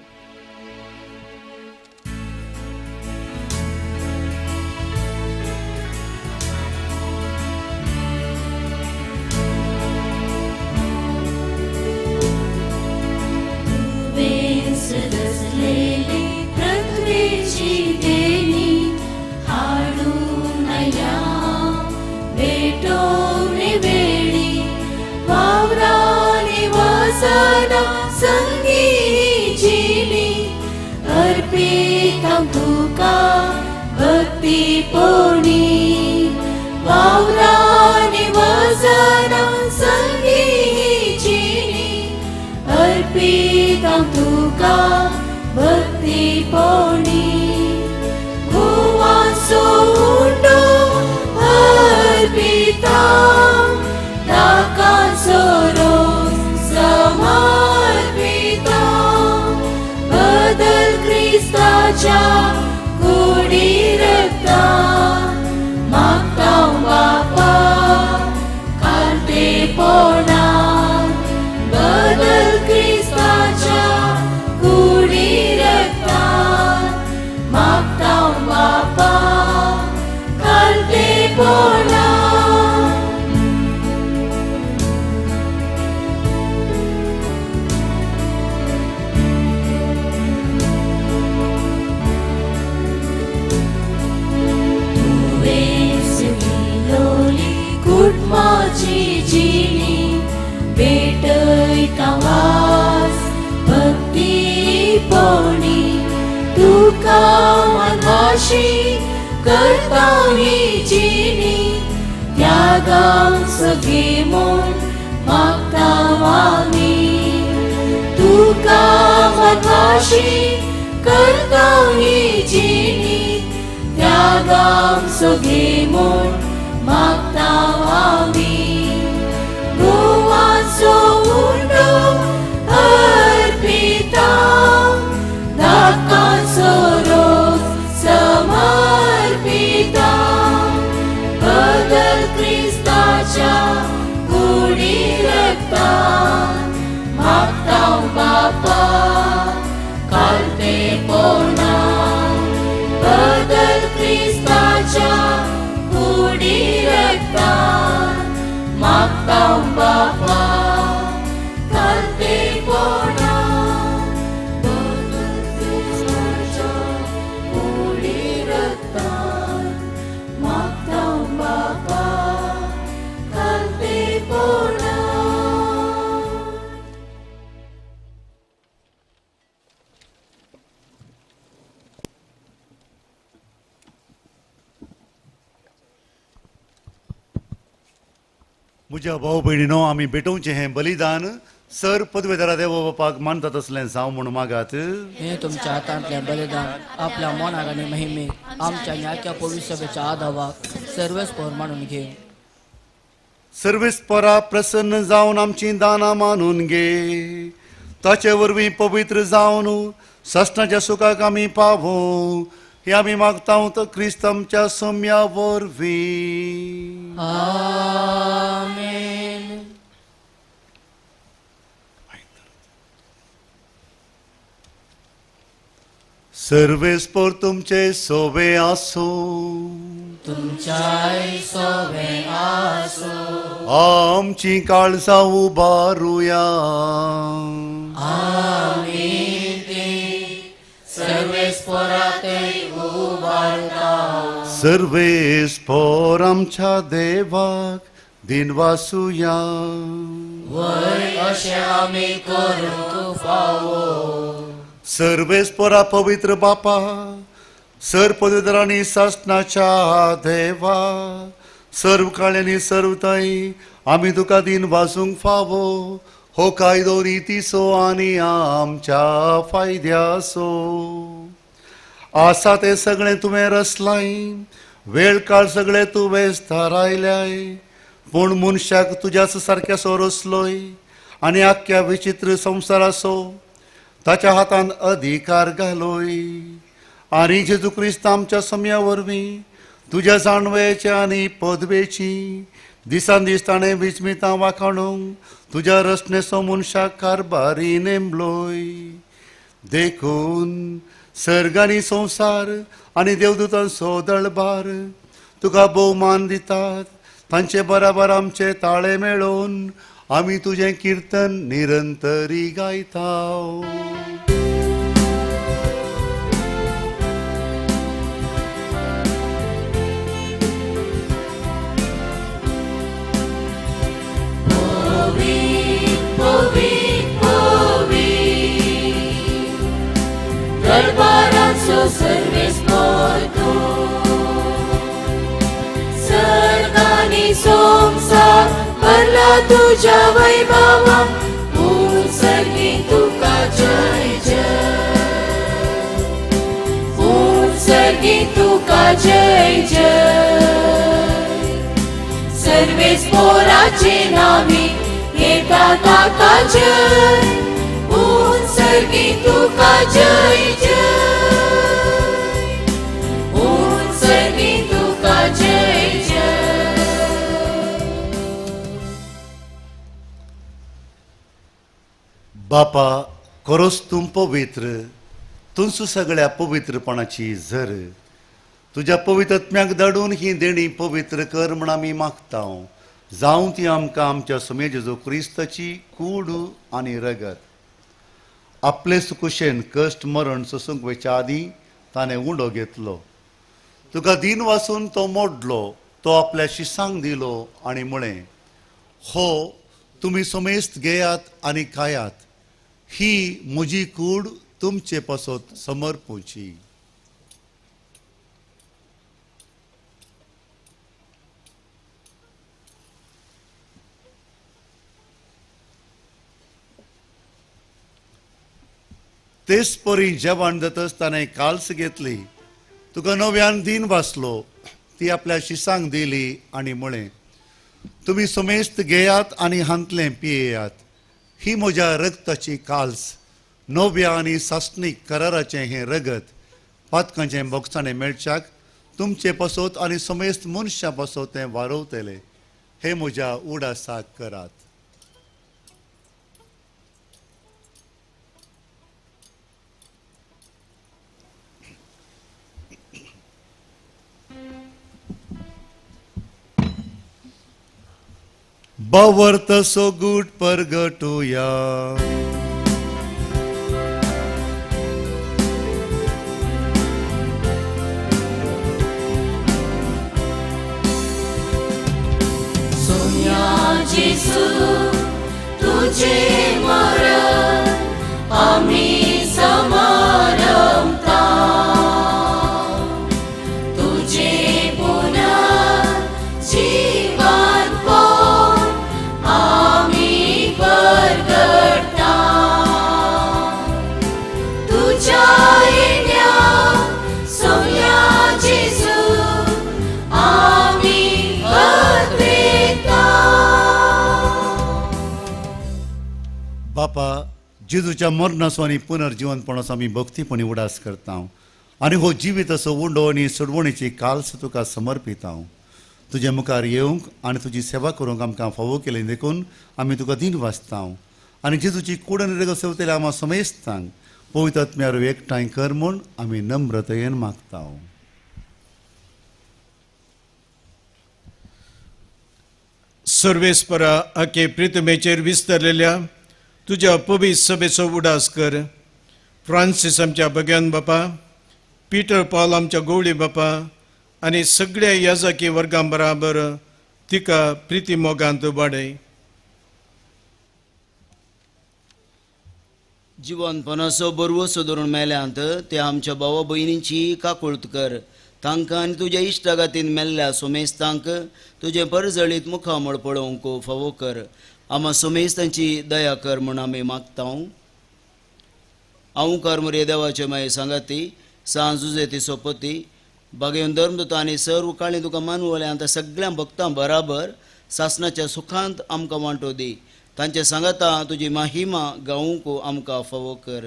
म्हज्या भाव भयणीनो, आमी भेटोवचें हें बलिदान सर पदवेदारा देव बापाक मानतात तसलें जावं म्हूण मागात. हें तुमच्या हातांतलें बलिदान आपल्या मनाक आनी महिमेक आमच्या न्यायच्या पवित्र सभेच्या आदावाक सर्वेस्पोर मानून घे. सर्वेस्पोरा प्रसन्न जावन आमची दानां मानून घे, ताचे वरवीं पवित्र जावन सासणाच्या सुखाक आमी पावूं हे आमी मागता तो क्रिस्त आमच्या सोम्या वरवीं. आमेन. सर्वेस्पोर तुमचे सोवे आसूं, तुमच्याय सोवे आसूं. आमची काळजां उबारुया. आमी ती सर्वेस्पोरातय उबारता. सर्वेस्पोर आमच्या देवाक दिनवासुया. वय अशें आमी करूंक फावो. सर्वेस्पोरा पवित्र बापा, सर्व पवित्रांनी सासणाच्या देवा, सर्व काळ्यांनी सर्व ताई आमी तुका दिन वासूंक फावो. हो कायदो रितीचो आनी आमच्या फायद्याचो आसा तें सगळें तुवें रचलाय, वेळ काळ सगळें तुवें थारायल्याय. पूण मनशाक तुज्याच सारक्यासो रचलोय आनी आख्ख्या विचित्र संवसाराचो ताच्या हातान अधिकार घालोय. आनी जेजू क्रिस्त आमच्या सम्या वरवीं तुज्या जाणवयेची आनी पदवेची दिसान दीस ताणें विस्मितां वाखाणूंक तुज्या रचनेचो मनशाक कारभारी नेमलोय. देखून सर्ग आनी संवसार आनी देवदूतांचो दळबार तुका भोवमान दितात. तांचे बराबर आमचे ताळे मेळोवन आमी तुजें किर्तन निरंतरी गायता. दरबाराचो सर्वेस मोरतो सर्ग आनी संवसार भरला तुज्या वैभवा उत्सर्गी तुका जय जय उत्सर्गी तुका जय जय. सर्वेस मोराचे नावी येता ताका जय उत्सर्गी तुका जय जय उत्सर्गी तुका जय जय. बापा खरोच तूं पवित्र, तूंच सगळ्या पवित्रपणाची झर. तुज्या पवित्रत्म्याक धाडून ही देणी पवित्र कर म्हण आमी मागता. जावं ती आमकां आमच्या सुमे जेजू क्रिस्ताची कूड आनी रगत. आपले सुकुशेन कश्ट मरण सोसूंक वयच्या आदीं ताणें उंडो घेतलो. तुका दीन वासून तो मोडलो, तो आपल्या शिसांक दिलो आनी म्हळें, हो तुमी समेस्त घेयात आनी खायात, ही म्हजी कूड तुमचे पासत समर्पूची. तेच परी जेवण जातच ताणें काल्स घेतली, तुका नव्यान दीन वाचलो, ती आपल्या शिसांक दिली आनी म्हळें, तुमी समेस्त घेयात आनी हांतलें पियेयात, ही म्हज्या रगताची काल्स, नव्या आनी सासणीक कराराचें हें रगत पातकांचें बोगसाणें मेळच्याक तुमचे पासत आनी समेस्त मनशां पासत तें वारवतलें. हें म्हज्या उडासाक करात. बावर्त सोगूट परगटुया. सोम्या जेजू तुझे मरण आमी समारंभता, तुझे पुनर्जीवन पण आमी परगटता. तुझ्या येण्या सोम्या जेजू आमी अद्वैता. बापा, जेजूच्या मरणाचो आनी पुनर्जिवनपणाचो आमी भक्तीपणी उडास करता आनी हो जिवीत असो उंडो आनी सोडवणीची काल्स तुका समर्पिता. तुजे मुखार येवंक आनी तुजी सेवा करूंक आमकां फावो केली देखून आमी तुका दीन वाचता आनी जेजूची कूड आनी रगत सेवतले आमा समेस्तांक पवित्र आत्म्यार एकठांय कर म्हूण आमी नम्रतयेन मागता. सर्वेस्परा आखे प्रितमेचेर विस्तरलेल्या तुज्या पवित्र सभेचो उडास कर. फ्रांसीस आमच्या भग्यान बापा, पिटर पॉल आमच्या गवळी बापा आनी सगळ्या याजकी वर्गां बराबर तिका प्रिती मोगांत वाडय. जिवनपणाचो बरवसो धरून मेल्यांत ते आमच्या भावा भयणींची काकुळत कर. तांकां आनी तुज्या इश्टागातीन मेल्ल्या सोमेस्तांक तुजें परजळीत मुखामळ पळोवंक फावो कर. आमा सोमेस्तांची दया कर म्हूण आमी मागता. हांव कर मुरे देवाचे माये सांगाती सांज जुजेती सोपती बागेवन धर्मदूत आनी सर्व काळी तुका मानवले आनी त्या सगळ्या भक्तां बराबर सासणाच्या सुखांत आमकां वांटो दी. तांचे सांगाता तुजी महिमा गावंक आमकां फावो कर.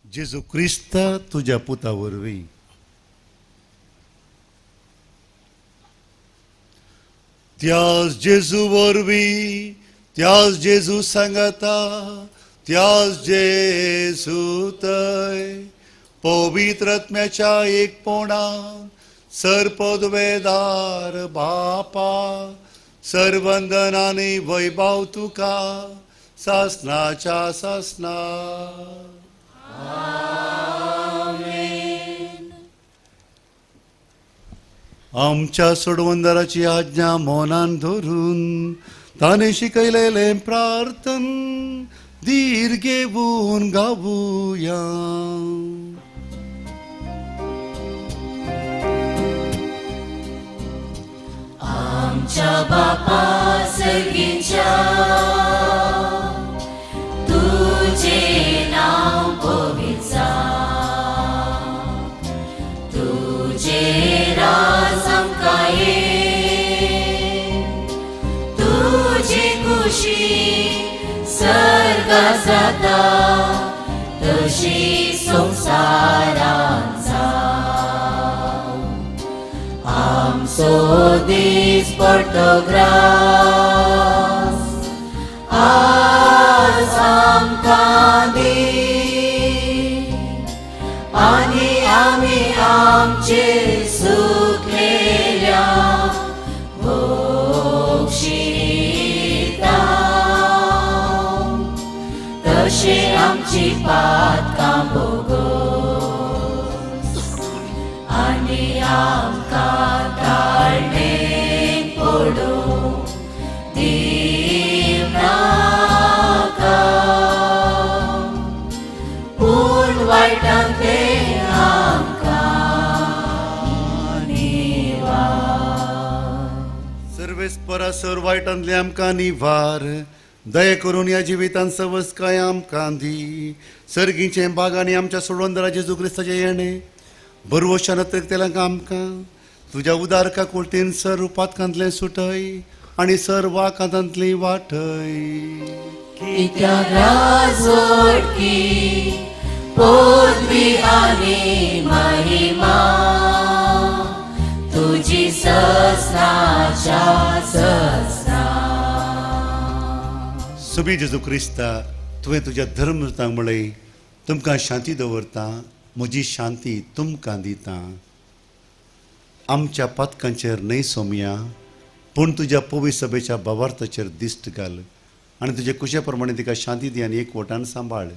जेजू क्रिस्त तुज्या पुता वरवीं. त्याच जेजू वरवीं, त्याच जेजू सांगाता, त्याच जेजू थंय पवित्र आत्म्याच्या एकपणान सर्पदवेदार बापा सर्वंदन आनी वैभव तुका सासनाच्या सासना. आमच्या सोडवंदराची आज्ञा मनान धरून ताणें शिकयलेलें प्रार्थन धीर घेवन गावुया. आमच्या बापा सर्गीच्या तुझे नाव पवित्र जावं, तुझे राज आमकां ये, तुजी खुशी सर्गा जाता तशी संवसारांत जावं. आमचो दीस पडतो ग्रास आज आमकां दी, आनी आमी आमचे सुकलेल्या बक्षिता तशें आमची पातकां बोगोस आनी आमकां ताळणेक पडूं दिवं नाका, पूण वायटांतलें आमकां निवार. सर्वेस्परा सर वायटांतलें आमकां निवार, दया करून ह्या जिवितांत सवस्काय आमकां दी. सर्गीचें बागांनी आमच्या सोडवंदरा जेजू क्रिस्ताचें येणें बरवशान अतरकतेल्यांक आमकां तुज्या उदार काकुळटेन सर पातकांतलें सुटय आनी सर वाकांतली वाटय. कित्याक राजवटकी पदवी आनी महिमा तुजी ससनाच्या ससना. सुबी जेजू क्रिस्ता, तुवें तुज्या धर्मदूतांक म्हळें, तुमकां शांती दवरता, म्हजी शांती तुमकां दिता. आमच्या पातकांचेर न्हय सोमया, पूण तुज्या पवित्र सभेच्या भावार्थाचेर दिश्ट घाल आनी तुजे कुशे प्रमाणे तिका शांती दी आनी एकवटान सांबाळ.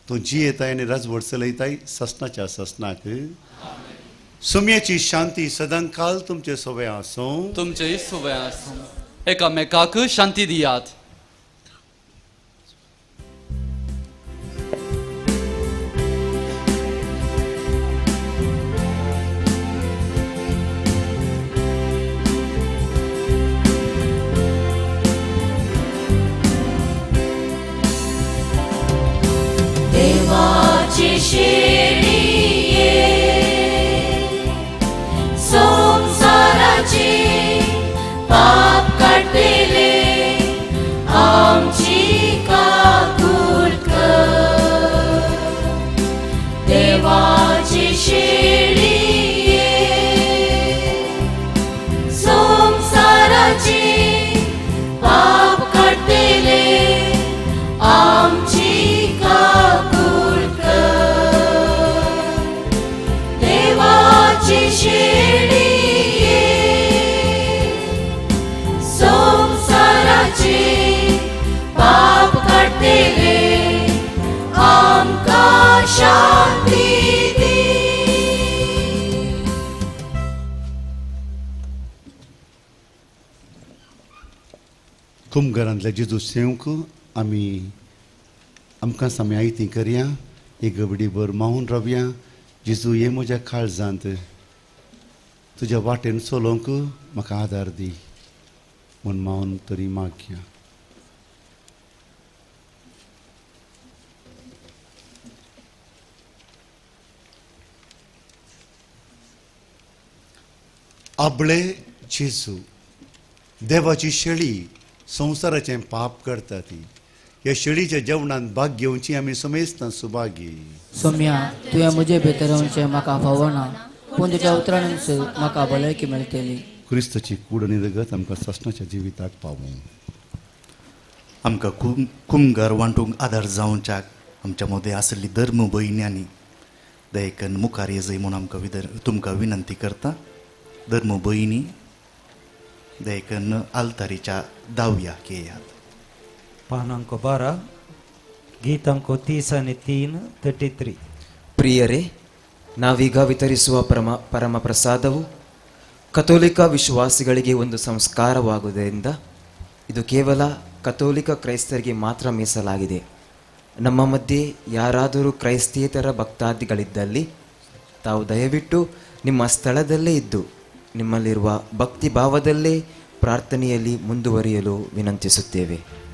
तूं जियेताय आनी राजवट चलयताय ससनाच्या ससनाक. सोमयाची शांती सदांकाल तुमचे सोवे आसूं. तुमचे सोवे आसूं. एकामेकाक शांती दियात. देवाची शेळये संवसाराची पाप काडटले आमची काकूट कर. देवाची शेळये संवसाराची पाप काडटले आमची काकूट कर. देवाची शेळये संवसाराची पाप काडटले आमकां शांती दी. कुमघरांतल्या जेजू सेवंक आमी आमकां आमी आयती करया, एक गबडीभर मावून रावया. जेजू हे म्हज्या काळजांत तुज्या वाटेन चलोवंक म्हाका आदार दी म्हूण मावन तरी मागया. आबळे जेजू, देवाची शेळी संवसाराचें पाप करता ती. ह्या शेळीच्या जेवणांत भाग घेवची आमी समेस्तां सुभागी. सोम्या, तुवें म्हजे भितर येवचें म्हाका फावना, पूण तुज्या उतरानच म्हाका भलायकी मेळटली. क्रिस्ताची कूड आनी रगत आमकां सासणाच्या जिविताक पावूं. आमकां कुमगार वांटूंक आदार जावच्याक आमच्या मदें आसली धर्म भयण्यांनी दयेकन मुखार येजय म्हूण आमकां तुमकां विनंती करता. धर्म भयणी दयेकन आल्तारीच्या दाव्याक येयात. पान अंक 12, गीत अंक 33, 33. ಪ್ರಿಯರೇ, ನಾವೀಗ ವಿತರಿಸುವ ಪರಮ ಪ್ರಸಾದವು ಕಥೋಲಿಕ ವಿಶ್ವಾಸಿಗಳಿಗೆ ಒಂದು ಸಂಸ್ಕಾರವಾಗುವುದರಿಂದ ಇದು ಕೇವಲ ಕಥೋಲಿಕ ಕ್ರೈಸ್ತರಿಗೆ ಮಾತ್ರ ಮೀಸಲಾಗಿದೆ. ನಮ್ಮ ಮಧ್ಯೆ ಯಾರಾದರೂ ಕ್ರೈಸ್ತೇತರ ಭಕ್ತಾದಿಗಳಿದ್ದಲ್ಲಿ ತಾವು ದಯವಿಟ್ಟು ನಿಮ್ಮ ಸ್ಥಳದಲ್ಲೇ ಇದ್ದು ನಿಮ್ಮಲ್ಲಿರುವ ಭಕ್ತಿ ಭಾವದಲ್ಲೇ ಪ್ರಾರ್ಥನೆಯಲ್ಲಿ ಮುಂದುವರಿಯಲು ವಿನಂತಿಸುತ್ತೇವೆ.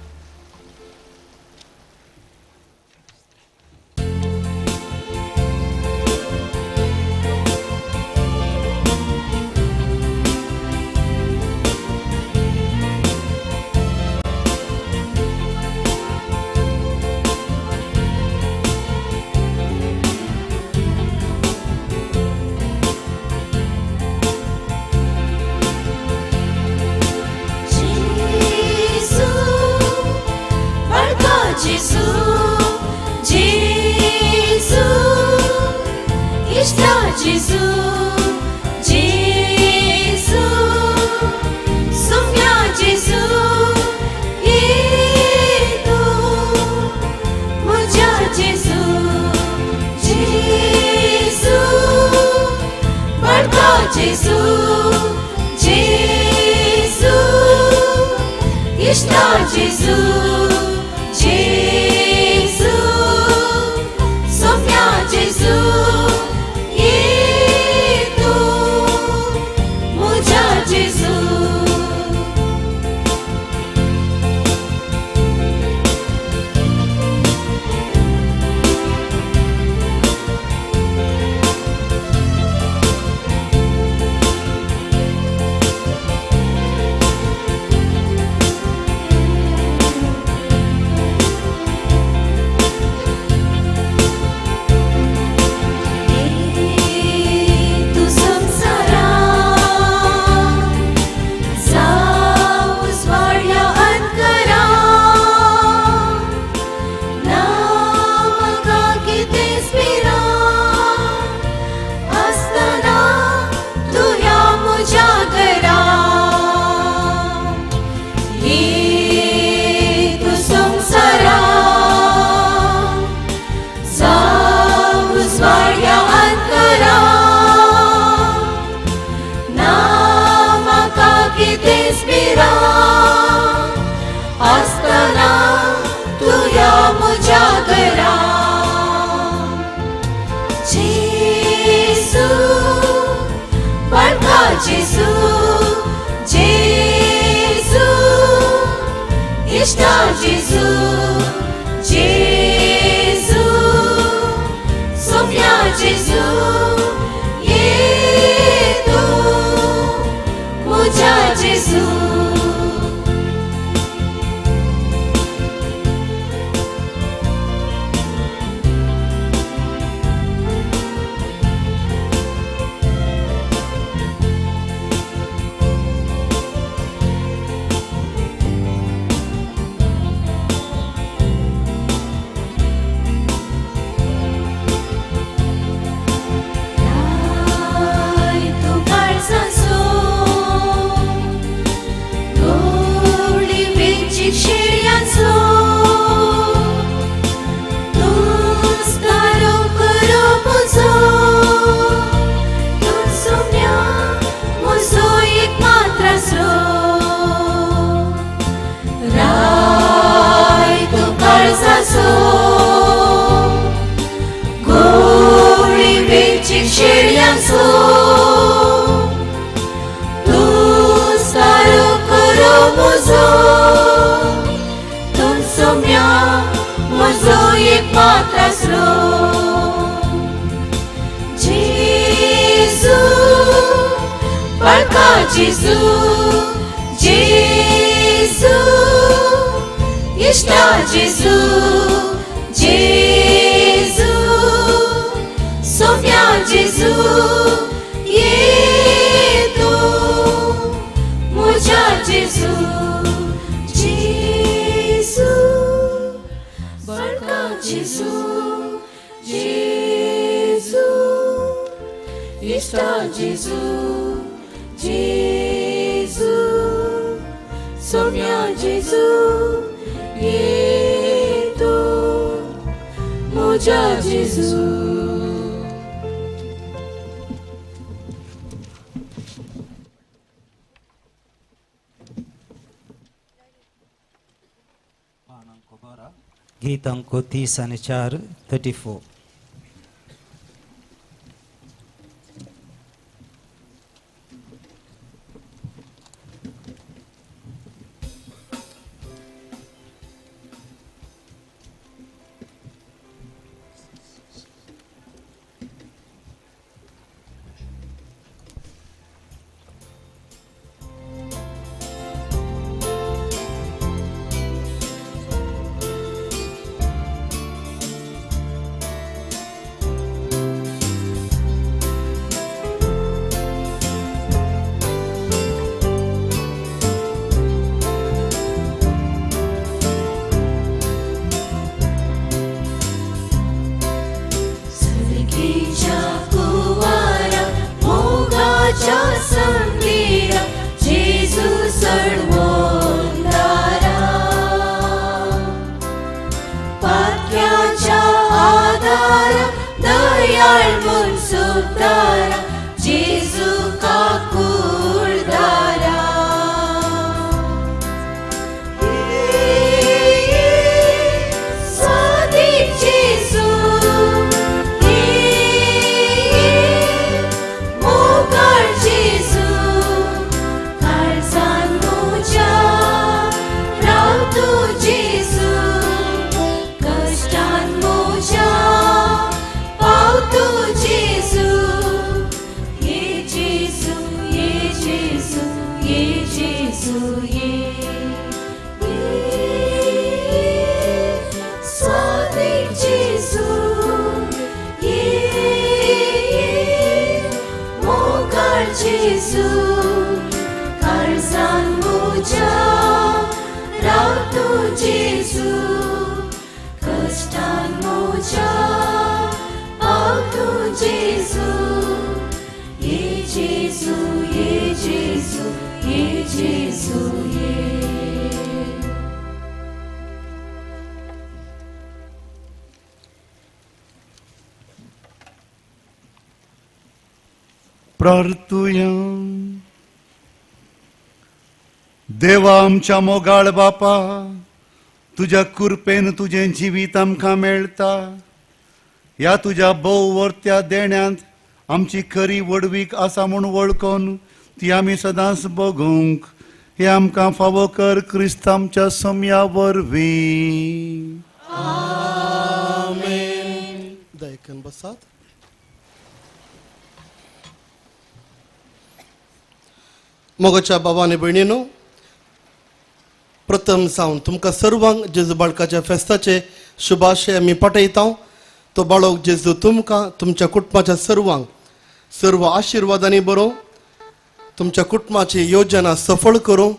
Gesù, जेजू जेजू सोम्या जेजू ये तूं म्हज्या जेजू. गीत अंक 30 आणि 4 34. प्रार्थुया. देवा आमच्या मोगाळ बापा, तुज्या कृपेन तुजें जिवीत आमकां मेळटा. ह्या तुज्या भोव वर्त्या देण्यांत आमची खरी व्हडवीक आसा म्हूण वळखून ती आमी सदांच बगूंक हे आमकां फावो कर क्रिस्त आमच्या सम्या वरवीं. आमेन. दयकन बसात. मोगाच्या बाबा आनी भयणीनो, प्रथम सावन तुमकां सर्वांक जेजू बाळकाच्या फेस्ताचे शुभाशय आमी पाठयता. तो बाळक जेजू तुमकां तुमच्या कुटुंबाच्या सर्वांक सर्व आशिर्वादांनी बरोवं, तुमच्या कुटुंबाची योजना सफळ करूं.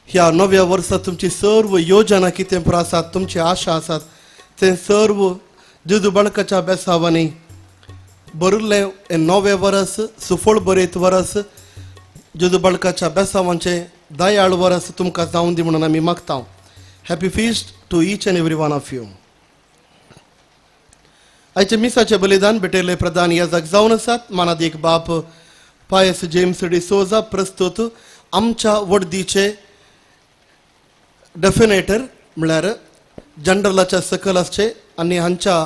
ह्या नव्या वर्सा तुमची सर्व योजना कितें पुरो आसात, तुमची आशा आसात, तें सर्व जेजू बाळकाच्या बेसावांनी भरिल्लें हें नवें वरस, सुफळ बरयत वरस, जेजू बाळकाच्या बेसावांचें दयाळ वरस तुमकां जावन दी म्हणून आमी मागता. Happy feast to each and every one of you. आयचे मिसाचें बलिदान भेटयल्ले प्रधान याजक जावन आसात मानादीक बाप पायस जेम्स डिसोजा, प्रस्तुत आमच्या वडदीचे डेफिनेटर म्हळ्यार जनरलाच्या सकल आसचे आनी हांच्या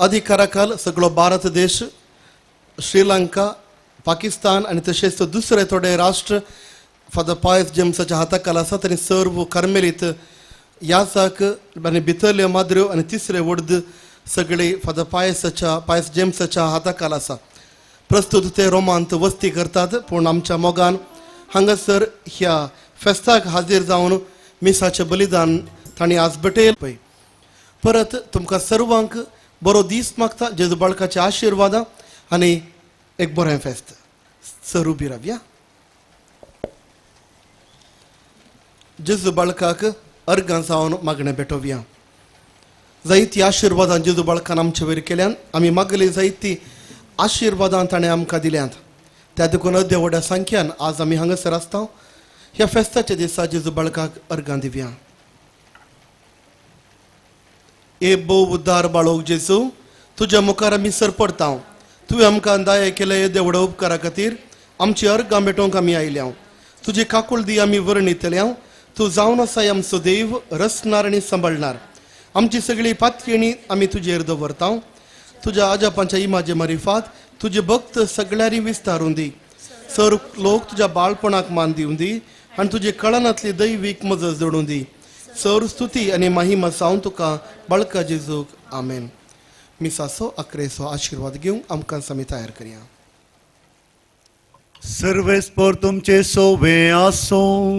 अधिकाराखाल सगळो भारत देश, श्रीलंका, पाकिस्तान आनी तशेंच दुसरे थोडे राष्ट्र फादर पायस जेम्साच्या हाताखाल आसात. आनी सर्व कार्मेलीत याजक आनी भितरल्यो माद्र्यो आनी तिसरे वडद सगळे फादर पायस जेम्साच्या हाताखाल आसा. प्रस्तुत ते रोमांत वस्ती करतात, पूण आमच्या मोगान हांगासर ह्या फेस्ताक हाजीर जावन मिसाचें बलिदान तांणी आज भेटयलें. पळय परत तुमकां सर्वांक बरो दीस मागता, जेजू बाळकाचे आशिर्वादां आनी एक बरें फेस्त. सर उबी रावया. जेजू बाळकाक अर्गां जावन मागणें भेटोवया. जायती आशिर्वादां जेजू बाळकान आमचे वयर केल्यान, आमी मागली जायती आशिर्वादां ताणें आमकां दिल्यांत. त्या देखून अद्या व्हडा संख्यान आज आमी हांगासर आसता. ह्या फेस्ताच्या दिसा जेजू बाळकाक अर्गां दिवया. ए भोव उद्दार बाळोक जेजू, तुज्या मुखार आमी सरपडता. तुवें आमकां दया केल्या येद्या व्हडा उपकारा खातीर आमची अर्गां भेटोवंक आमी आयल्या. तुजी काकुळदी आमी वर्णितल्या. तूं जावन आसाय आमचो देव, रचणार आनी सांबाळणार. आमची सगळी पातयेणी आमी तुजेर दवरता. तुज्या आजापांच्या इमाजे मारिफात तुजे भक्त सगळ्यांनी विस्तारून दी. सर लोक तुज्या बाळपणाक मान दिवन दी आनी तुजे कळनांतली दैवीक मजत जोडून दी. सर स्तुती आनी महिमा जावन तुका बाळका जेजूक. आमेन. मिसाचो अकरेचो आशिर्वाद घेवंक आमकां आमी तयार करया. सर्वेस्पर तुमचे सोवे आसूं.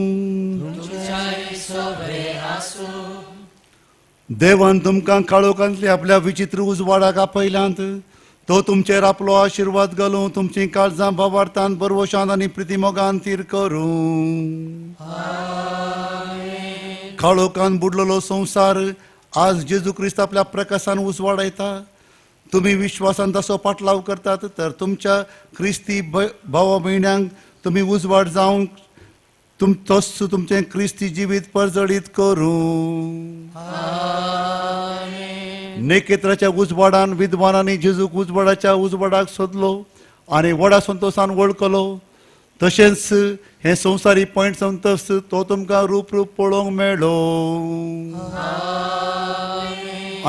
देवान तुमकां काळोखांतले आपल्या विचित्र उजवाडाक आपयल्यांत. तो तुमचेर आपलो आशिर्वाद घालूं, तुमचीं काळजां भावार्थान, बरवशान आनी प्रितीमोगान थीर करूं. काळोखान बुडलेलो संवसार आज जेजू क्रिस्त आपल्या प्रकाशान उजवाडायता. तुमी विश्वासान तसो पाटलाव करतात तर तुमच्या क्रिस्ती भावा भयण्यांक तुमी उजवाड जावंक तोच तुमचें क्रिस्ती जिवीत परजळीत करूं. नेकेत्राच्या उजवाडान विद्वानांनी जेजूक उजवाडाच्या उजवाडाक सोदलो आनी व्हडा संतोशान वळखलो. तशेंच हें संवसारी पॉयंट संतोष तो तुमकां रूप रूप पळोवंक मेळ्ळो.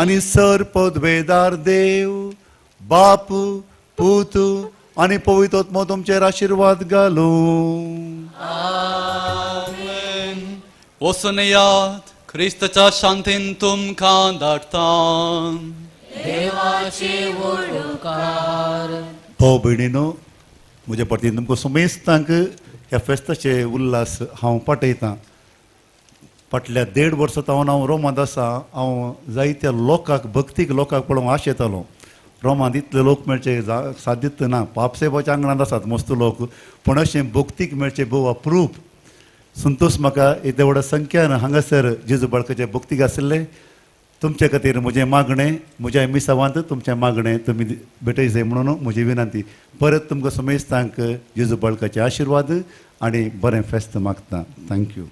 आनी सर पदवेदार देव बाप पूत आनी पवित्र आत्मो तुमचेर आशिर्वाद घालूं. वचून याद क्रिस्ताच्या शांतीन तुमकां धाडटा. देवाचे उपकार. भाव भयणीनो, म्हज्या परतीन तुमकां समेस्तांक ह्या फेस्ताचे उल्हास हांव पाठयतां. फाटल्या 1.5 वर्सां हांव हांव रोमांत आसा. हांव जायत्या लोकांक, भक्तीक लोकांक पळोवंक आशेतालो. रोमांत इतले लोक मेळचे साध्यत ना. पापसेबाच्या आंगणांत आसात मस्त लोक, पूण अशें भक्तीक मेळचे भोव अप्रूप. संतोष म्हाका येद्या व्हडा संख्यान हांगासर जेजू बाळकाचे भक्तीक आशिल्ले. तुमचे खातीर म्हजें मागणें, म्हज्या मिसावांत तुमचें मागणें तुमी भेटयचें म्हणून म्हजी विनंती. परत तुमकां समेस्तांक जेजू बाळकाचे आशिर्वाद आनी बरें फेस्त मागता. Thank you.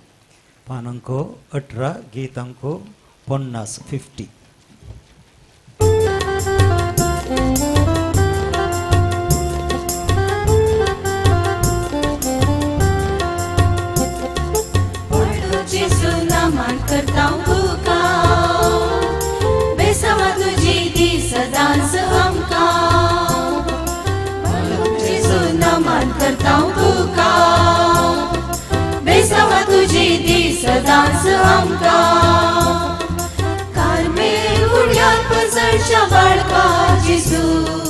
पानांको 18, गीतांको 50 50. सदांच आमकां कार्मेल उड्यार पसरच्या बाळका जेजू.